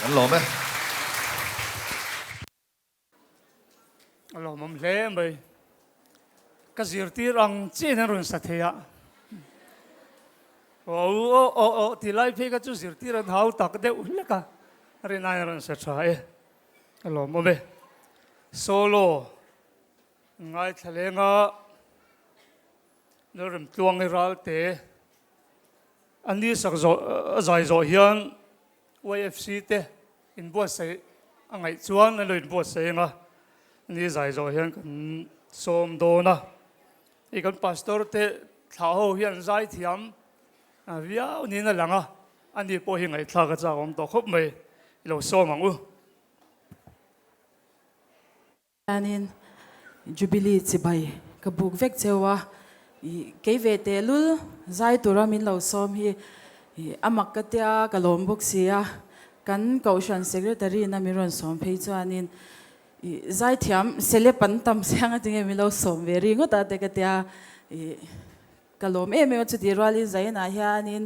Kan lawm e. A lawmawm hle mai. Ka zirtir ang chiahin an rawn sa thei a. Aw aw aw aw ti lai phei kha chu zirtir an hau tak deuh hlek a. Rinai a rawn sa tha e. A lawmawm e. Solo ngaithla lenga Lalremtluangi Ralte a ni sak zawh a zai zawh hian YFC te inbuatsaih a ngaih chuan an lo inbuatsaih ang a, ni zai zawh hian kan sawm dawn a. Hei kan pastor te thlah ho hian zai thiam viau niin a lang a, ani pawh hi ngaihthlak a chak awm tawh khawp mai, i lo sawm ang u. Hianin Jubilee chibai ka buk vek cheu a, ih kei ve tehlul zai tura min lo sawm hi ih a mak ka tia ka lawm bawk si a, kan Kohhran Secretary na min rawn sawm phei chuanin ih zaithiam celeb an tam siang a tinge min lo sawm ve ri ngawt a te ka tia ih ka lawm em em a chutih rualin Zainah hianin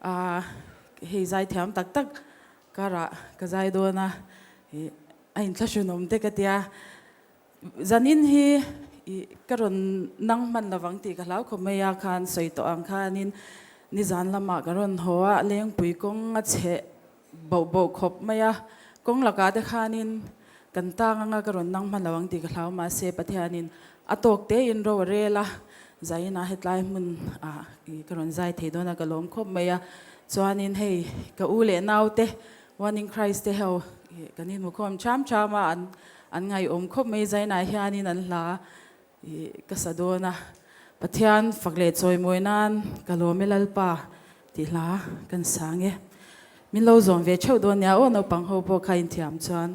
ah hei zaithiam tak tak karah ka zai dawn a ih A inthlahrunawm te ka tia, zanin hi i ka rawn nang hman lovang tih ka hlau khawp mai a, khan sawi tawh ang khanin nizan lamah ka rawn haw a, lengpui kawng a chhe boh boh khawp mai a, kawng lakah te khanin kan tang anga ka rawn nang hman lo ang tih ka hlau mahse Pathianin a tawk tein ro a rel a, zainah hetlai hmun ah i ka rawn zai thei dawn a ka lawm khawp mai a, chuanin hei ka u leh naute One in Christ te ho kan inhmu khawm cham cham a, an an ngaihawm khawp mai Zainah hianin an hla ih ka sa dawn a, Pathian fak leh chawimawi nan ka lawm e Lalpa tih hla kan sang e. Min lo zawm ve theuh dawn nia aw naupang ho pawh kha inthiam chuan.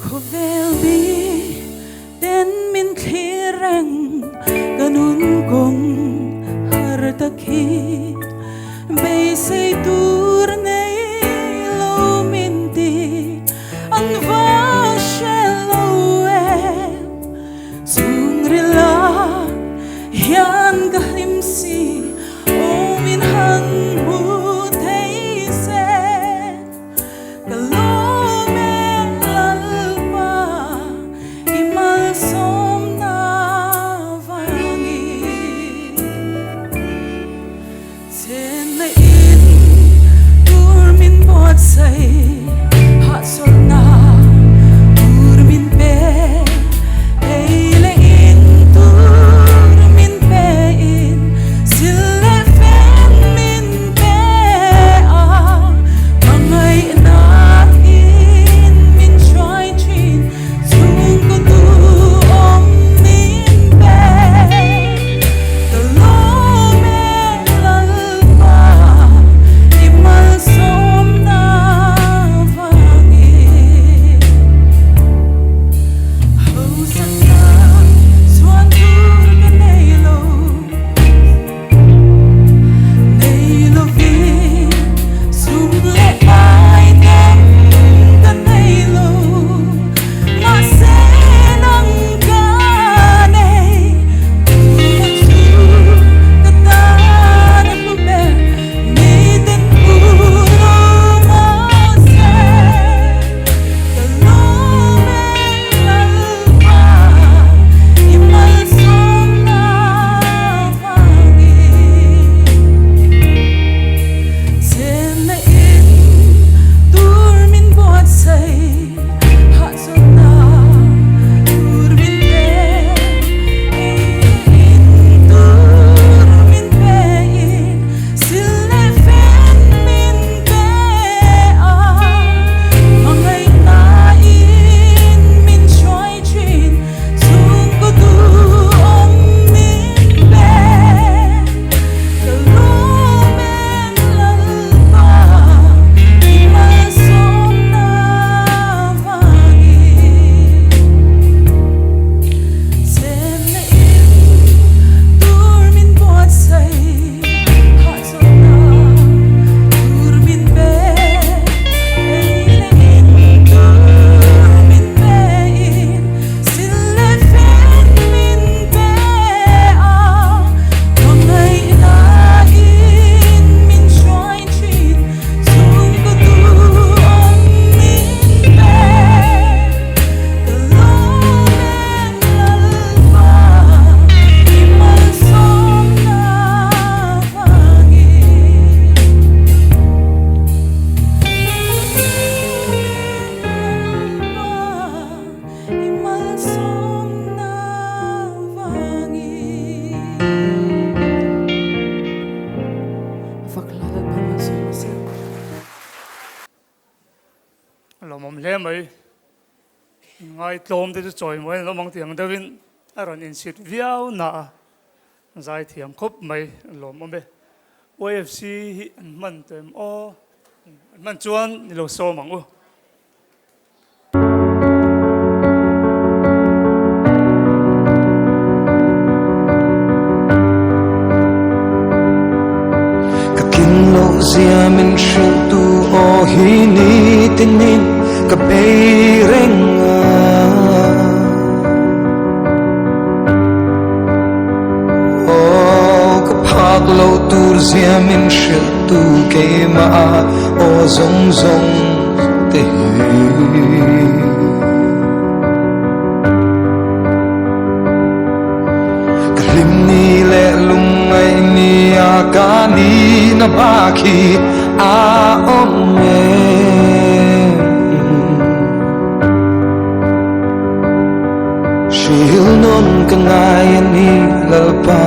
Khawvel mai. Ngaitlawm te chu chawimawi an awm ang tih ang deuhin a rawn insit viau na a, zaithiam khawp mai lawmawm e. YFC hi an hman tawh em aw? An hman chuan ni lo sawm ang u. Ka kin loh zia min hrilh tu aw hi ni tinin ka bei reng a. Aw ka phak loh tur zia min hrilh tu keimah aw zawng zawng te hi. Ka hlim ni leh lungngaih ni a ka nihna bak hi a awm em? Hril nawn ka ngai a ni Lalpa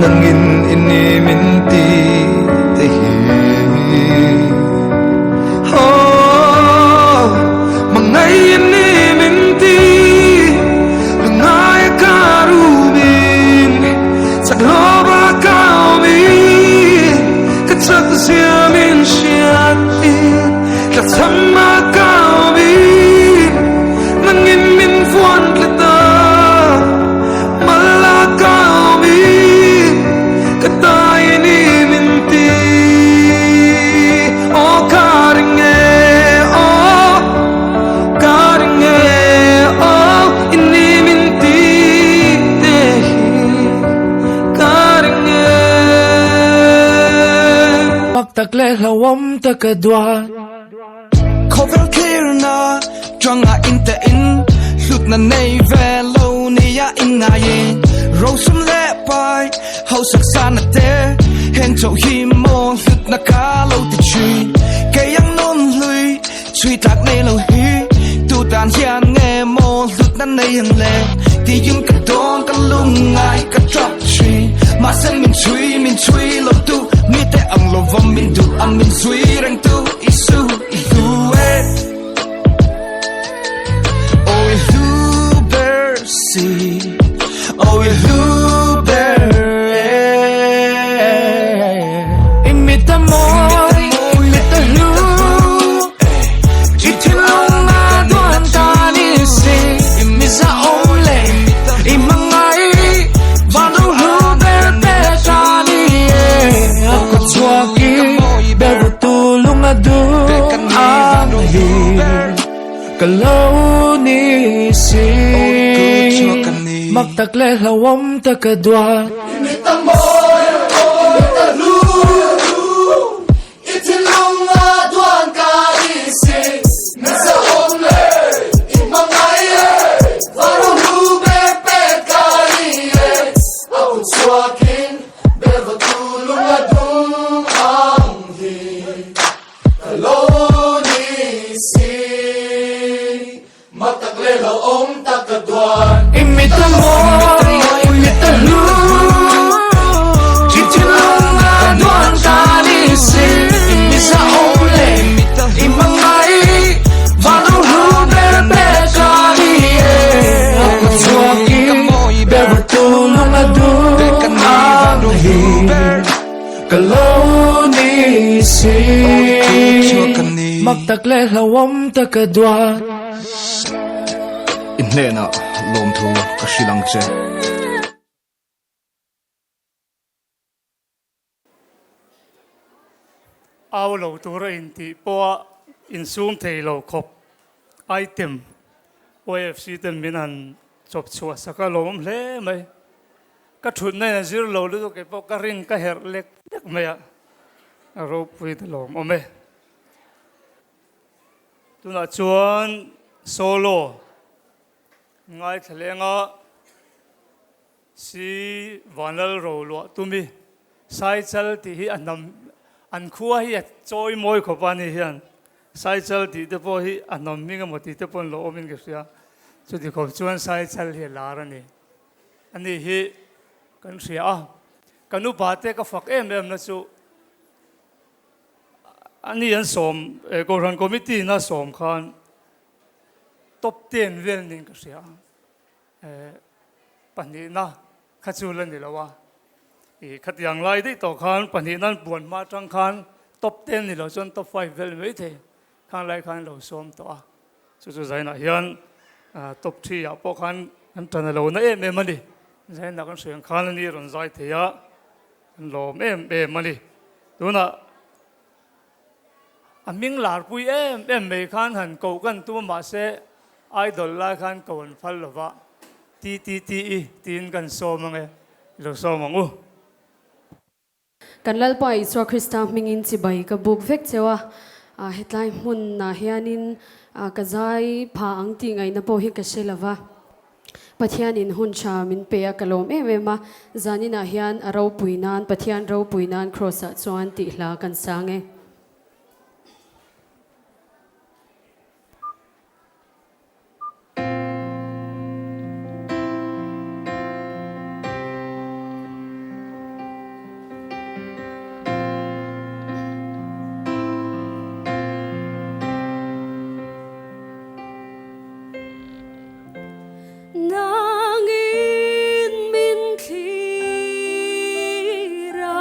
nangin i ni min ti te hi. Oh, mangai i ni min ti lungai ka rumin chak lova ka awmin ka chak zia min hriatin tla chama ka awmin nangin min vuan tlat a mala ka awmin ka tai i ni min ti aw ka ring e aw ka ring e aw i ni min ti te hi ka ring e. Mak tak leh hlauhawm tak a duat. Khawvel thirna tanga inte in hlutna nei ve lo nia in ngai in rosum leh pai hausak sana te heng chauh hi maw hlutna ka lo ti thin kei ang nun hlui chhui tlak nei lo hi tu tan hian nge maw hlutna nei ang le tiin ka dawn ka lungngai ka tap thin mahse min chhui min chhui lo tu mite ang lova min duh ang min zui reng tu Isu i hlu e Oh i hlu ber si Oh i hlu ber e I mit a mawi i mit a hlu I thinlung a duan ta ni si I miza awm leh i hmangai Van ro hlu ber pe ta ni e A kawt chhuak i ber tu lung a dum ang hi Ka lo ni si Mak tak leh hlauhawm tak a duat. I thinlung a duan ka ni si Nasa awm le i hmangai e Varu hlu ber pek ka ni e A kut chhuakin ber va tu lung a dum ang hi Ka lo ni si Mak tak leh lo awm tak ka duan. I mit a mawi, i mit a hlu, i thinlung a duan ta ni si. I misa awm leh i hmangai, van ro hlu ber ber ka ni e. A kut chhuak i ber tu lung a dum ang hi ka lo ni si. Mak tak leh hlauhawm tak a duat. I hnenah lawmthu ka hrilh ang che. Au lo tura intih pawha insum thei lo khawp item YFC ten min han chawp chhuah sak a lawmawm hle mai. Ka thutna in a zir lo lutuk kei pawh ka ring ka herh lek lek mai a, a ropui ta lawmawm e. Tunah chuan solo ngaithla lenga si Vanlal Roluah tumi Saichal tih hi a hnam an khua hi a chawi mawi khawp a ni hian Saichal tih te pawh hi a hnam hming emaw tih te pawh an lo awmin ka hria chuti khawp chuan Saichal hi a lar a ni. Ani hi kan hria a, kan upa te ka fak em em na chu Ani an sawm, Kohhran Committee in a sawm khan Top ten vel niin ka hria a, pahnihna kha chu la ni lo a, i khatiang lai daih tawh khan pahnihna an puan hma atang khan top ten ni lo chuan top five vel mai thei khang lai khan lo sawm tawh a, chu chu zainah hian top three ah pawh khan kan tan a lo na em em a ni, zainah kan hriang khan a ni rawn zai thei a, kan lawm em em a ni, tunah. A hming larpui em em mai khan han koh kan tum a mahse idol lai khan ko an phal lo va, ti ti ti i tiin kan sawm ange, i lo sawm ang u. Kan Lalpa Isua Krista hmingin chibai ka buk vek cheu a, hetlai hmunah hianin ka zai pha ang tih ngaihna pawh hi ka hre lo va. Pathianin hun tha min pe a, ka lawm em em a, zaninah hian a ropui nan, Pathian ropui nan Kraws-ah chuan tih hla kan sang e. Nangin min thlir a,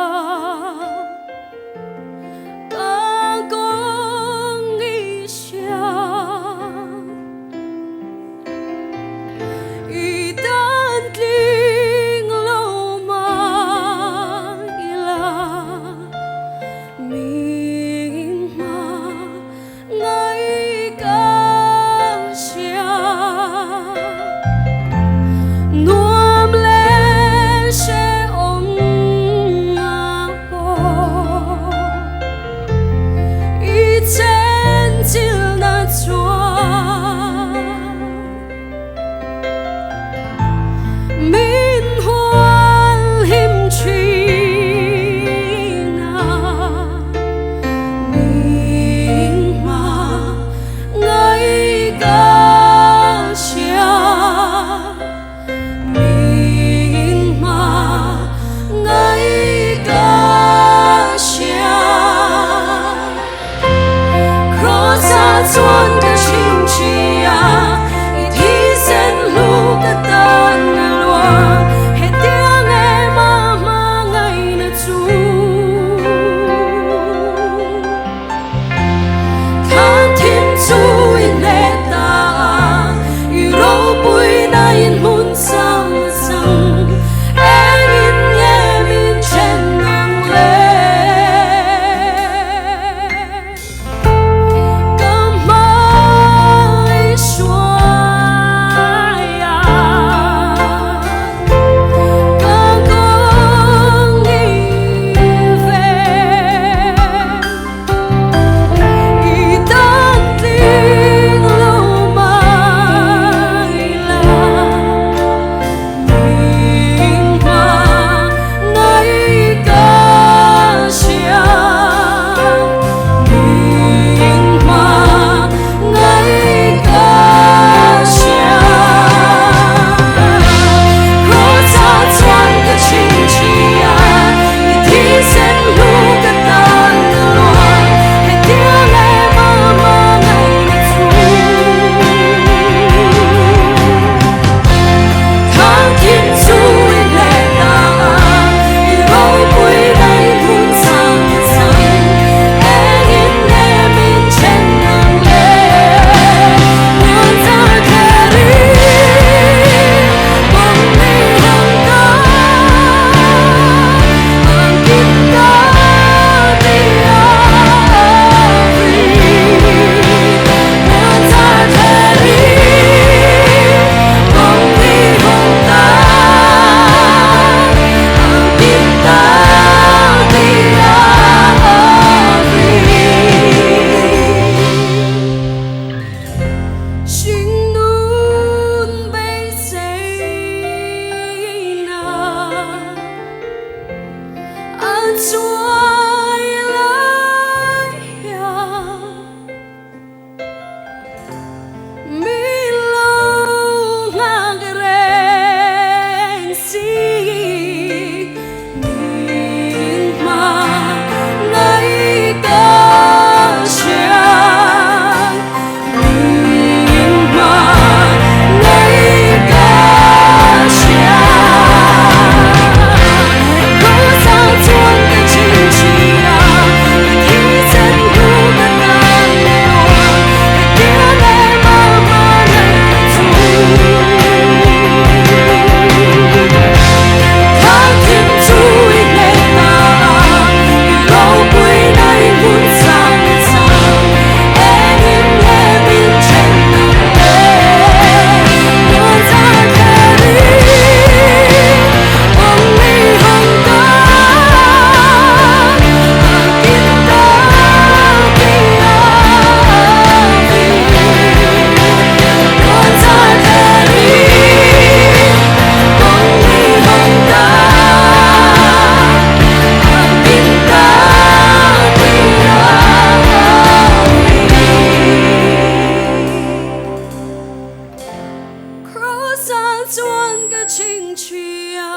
chhia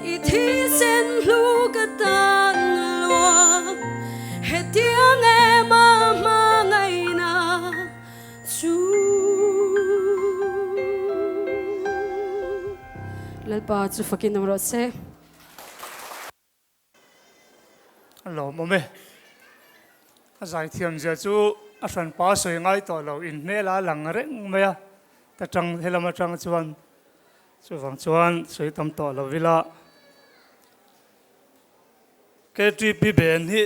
i thisen hlu ka tan luang hetiang em a hmangaihna chu. Lalpa chu fakin awm rawh se. A lawmawm e. A zaithiam zia chu a hranpa sawi ngai tawh lo, in hmel a lang reng mai a, ta tang helam atang chuan chuvang chuan sawi tam tawh lo ila. KTP ben hi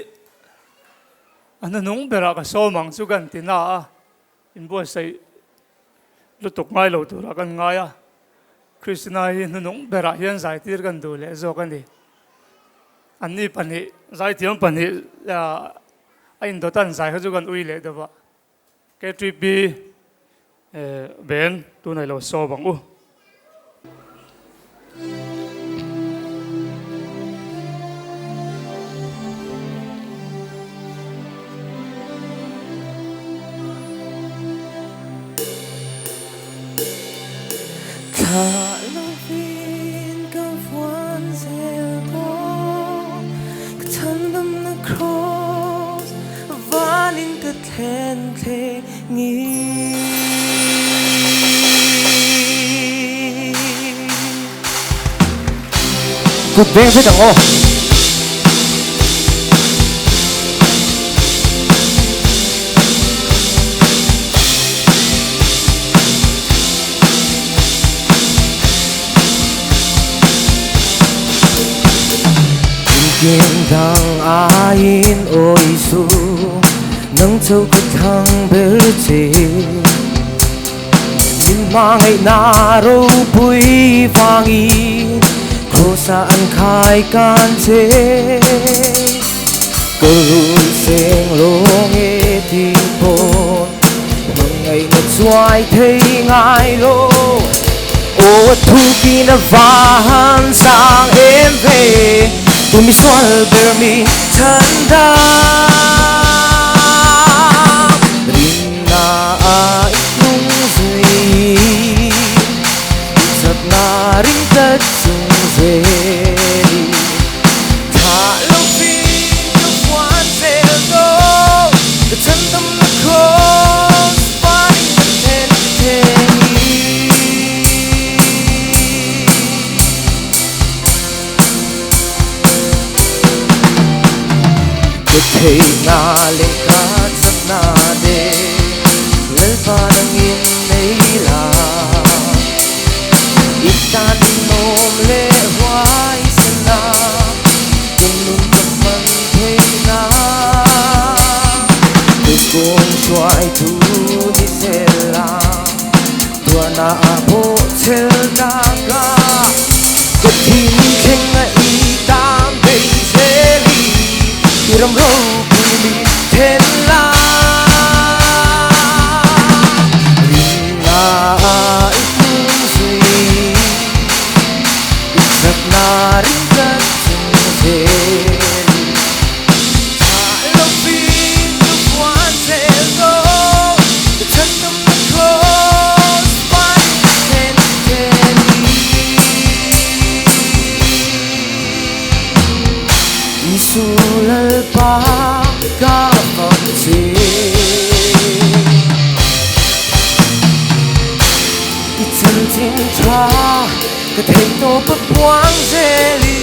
a hnuhnung berah ka sawm ang chu kan ti na a. Inbuatsaih lutuk ngai lo turah kan ngai a, Krishna hi hnunung berah hian zaitir kan duh leh zawk a ni. Anni pahnih, zaithiam pahnih a indawt an zai kha chu kan ui leh deuh a. KTP Ben tunah i lo sawm ang u. Thlah lovin ka vuan zel dawn Ka chhandamna kraws vanin ka thlen thleng Kut beng vek ang aw. Engkim dang aiin aw Isu nang chu ka thlang ber che Min hmangaihna ropui vangin Krosa an khai kan che Ka rui seng lawng e ti pawn Hmangaihna chuai thei ngai lo Aw a thukin a va han sang em ve Tu mi sual ber mi chhan dam Rinna a i hnung zui I chakna ring tlat chung zeli Thlah lovin ka huan zel dawn Ka chhandamna kraws vanin ka thlen theng i. Ka theihna leh ka chakna te Lalpa nangin nei la I tan inawm leh huaisen a Ka nun ka hman theihna Ka kawng hruaitu ni zel a Tuarna a pawh chhel tak a Ka thin thleng a i tan bei zel i I ram ropui min then la Rinna a i hnung zui I chakna ring tlat chung zel i Thlah lovin ka huan zel dawn Ka chhandamna kraws vanin ka thlen thlen i Isu Lalpa ka fak che I chanchin tha ka theih tawp a puang zel i.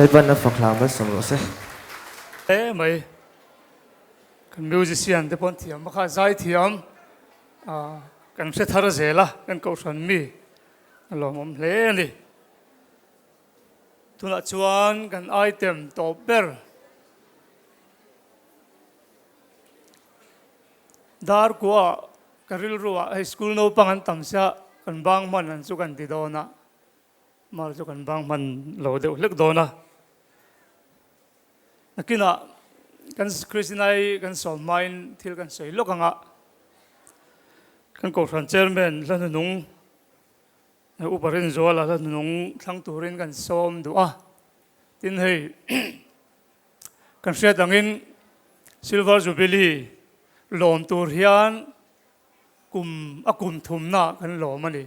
Lalpan a fak hla malsawm rawh se. Hle mai. Kan musician te pawh an thiam bawk a, zai thiam kan hre thar zel a, kan kohhran mi a lawmawm hle a ni. Tunah chuan kan item tawp ber dar kuah ka rilru ah hei school naupang an tam sia kan bang hman an chu kan ti dawn a, mar chu kan bang hman lo deuh hlek dawn a. Nakinah kan Kristinai kan sawm hmain thil kan sawi lawk ang a, kan Kohhran Chairman Hlanunung Upa Rinzuala Hlanunung thlang turin kan sawm duh a, tin hei kan hriat angin Silver Jubilee lawm tur hian kum a kum thumna kan lawm a ni.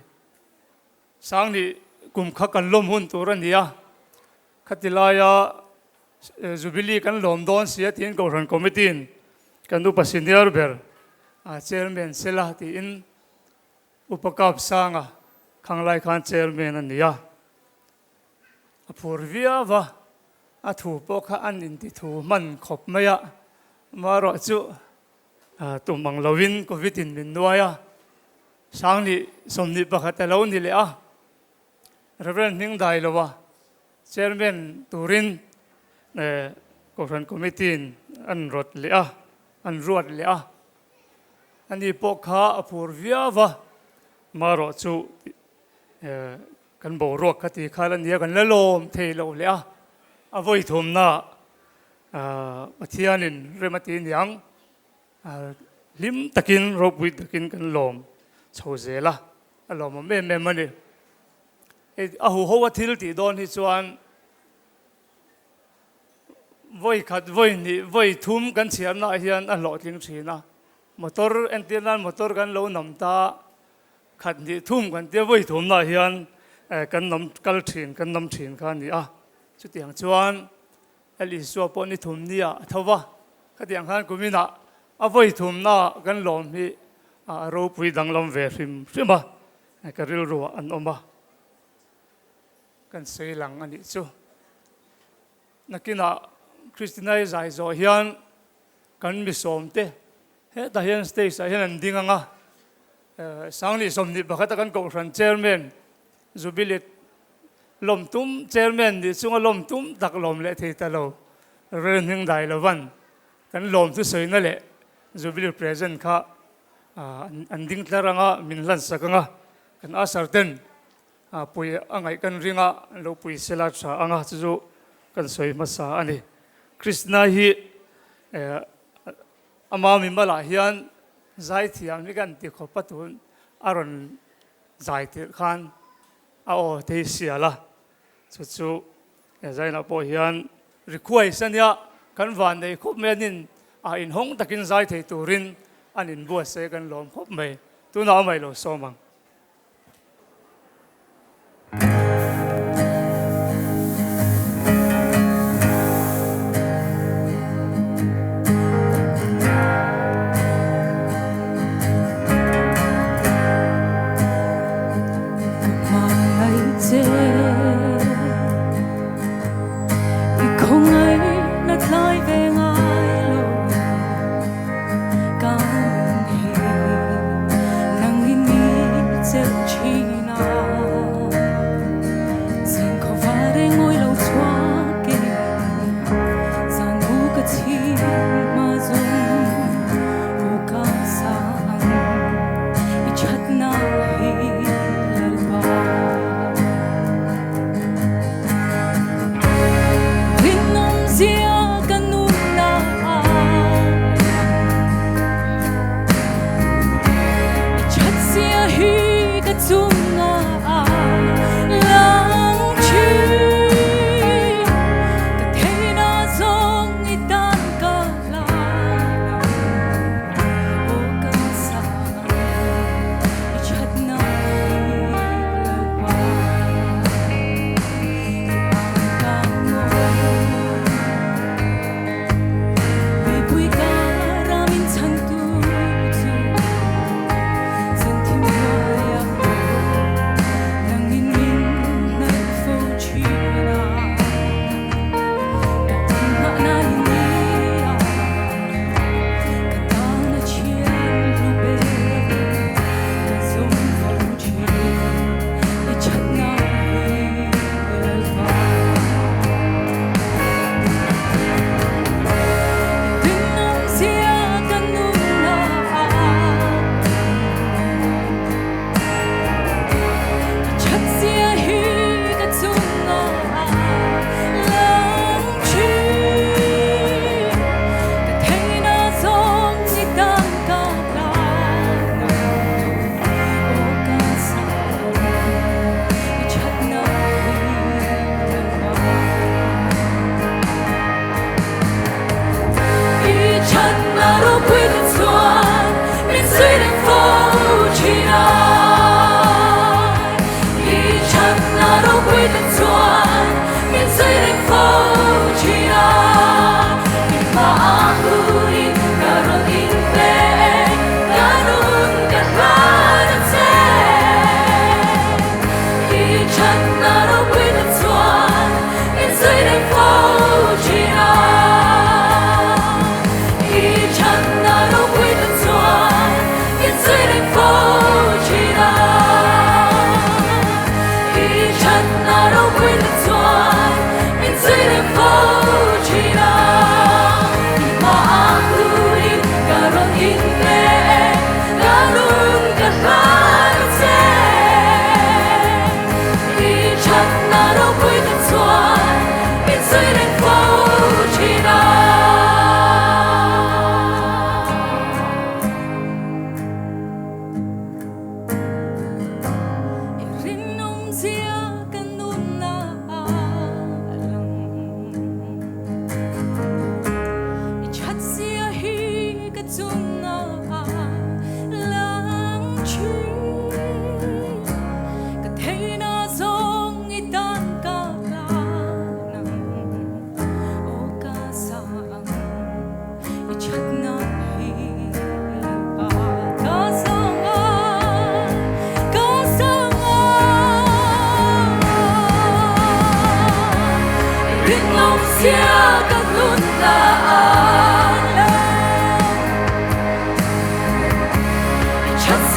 Sangni kum kha kan lawm hun tur a ni a, khati laia Jubilee kan lawm dawn si a tiin Kohhran Committee-in kan upa senior ber Chairman Sela tiin Upa Kapsanga khanglai khan Chairman a ni a, a phur viau a, a thu pawh kha an inti thu hman khawp mai a, amaherawh chu tum ang loin Covid-in min nuai a, Sangni 21 a lo ni leh a, Reverend hming dai lo a, Chairman turin Kohhran Committee-in an rawt leh a, an ruat leh a. Ani pawh kha a phur viau a, marawh chu kan boruak kha ti kha la nia kan la lawm thei lo leh a, a vawi thumna Pathianin rem a ti niang. Hlim takin, ropui takin kan lawm chho zel a, a lawmawm em em a ni. Hei a huho a thil tih dawn hi chuan vawi khat, vawi hnih, vawi thum kan chhiarnaah hian a hlawhtling thin a. Motor entir nan motor kan lo nam ta khat hnih thum kan tia vawi thumnaah hian kan nam kal thin, kan nam thin kha a ni a. Chutiang chuan Lal Isua pawh ni thum nia a tho va, khatiang khan kuminah a vawi thumnaah kan lawm hi a ropui danglam ve hrim hrim a, ka rilruah an awm a, kan sawi lang a nih chu. Nakinah Kristinai zai zawh hian kan mi sawmte hetah hian stage ah hian an ding ang a, Sangni 21 a kan Kohhran Chairman Jubilee lawm tum Chairman nih chunga lawm tum tak lawm leh thei ta lo Rev Hming Dai Lovan kan lawm thusawina leh Jubilee present kha an ding tlar anga min hlan sak anga kan usher ten pui a ngaih kan ring a an lo pui sela tha anga chu chu kan sawi hmasa a ni. Krishna hi ama mimalah hian zaithiam hi kan ti khawp a tun a rawn Zai tirh khan a aw te hi sial a, chu chu he zainah pawh hian request a nia, kan van nei khawp mai anin a inhawng takin zai thei turin an inbuatsaih kan lawm khawp mai, tunah a mai lo sawm ang.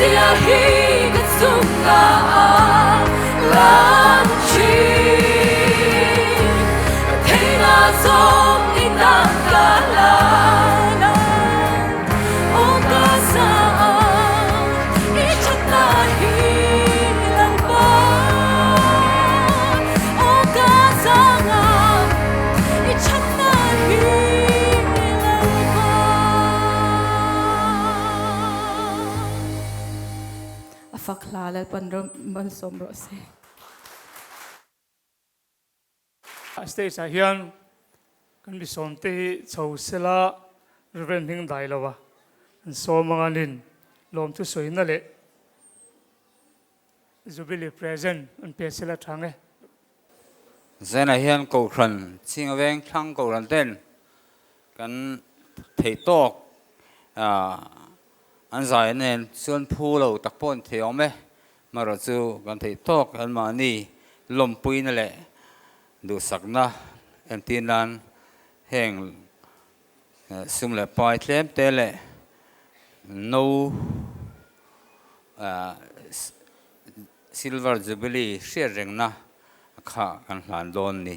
zia hi ka chungah a lang thin. Ka theihna zawng i tan ka hlan a, aw ka za ang i thatna hi Lalpa. Aw ka za ang i thatna hi Lalpa. A fak hla Lalpan ram malsawm rawh se. Stage ah hian kan mi sawm te hi chho sela Reverend hming dai lo a an sawm anga nin lawmthu sawina leh Jubilee present an pe sela tha nge. Zainah hian Kohhran chhinga veng thlang Kohhran ten kan theih tawk an zai nen chuan phu lo tak pawh an thei awm e. Hmarawh chu kan theih tawk anmahni lawmpuina leh duhsakna entir nan heng sum leh pai tlem te leh no Silver Jubilee hriat rengna kha kan hlan dawn ni.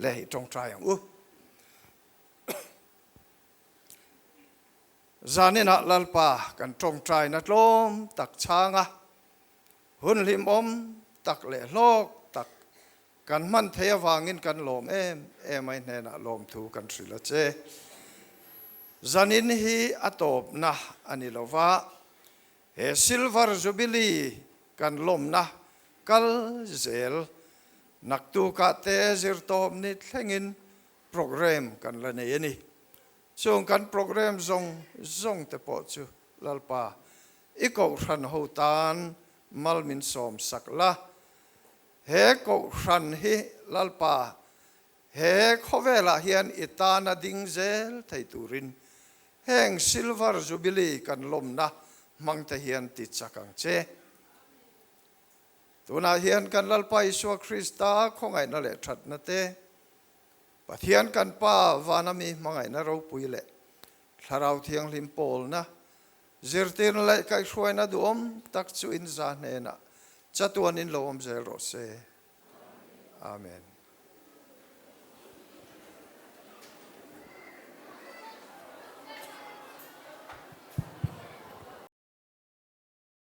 Le hi tawngtai ang u. Zaninah Lalpa kan tawngtaina tlawm tak chhanga hun hlimawm tak leh hlawk tak kan hman thei avangin kan lawm em em ai hnenah lawmthu kan hrilh a che. Zanin hi a tawpna a ni lova, He Silver Jubilee kan lawmna kal zel naktukah te zirtawpni thlengin programme kan la nei a ni. Chung kan programme zawng zawng te pawh chu Lalpa i Kohhran ho tan mal min sawm sak la. He Kohhran hi Lalpa he khawvelah hian i tana ding zel thei turin Heng Silver Jubilee kan lawmna hmang te hian ti chak ang che. Tunah hian kan Lalpa Isua Krista khawngaihna leh thatna te, Pathian kan Pa vana mi hmangaihna ropui leh Thlarau Thianghlim pawlna, zirtirna leh kaihhruaina duhawm tak chu in za hnenah chatuanin lo awm zel rawh se. Amen.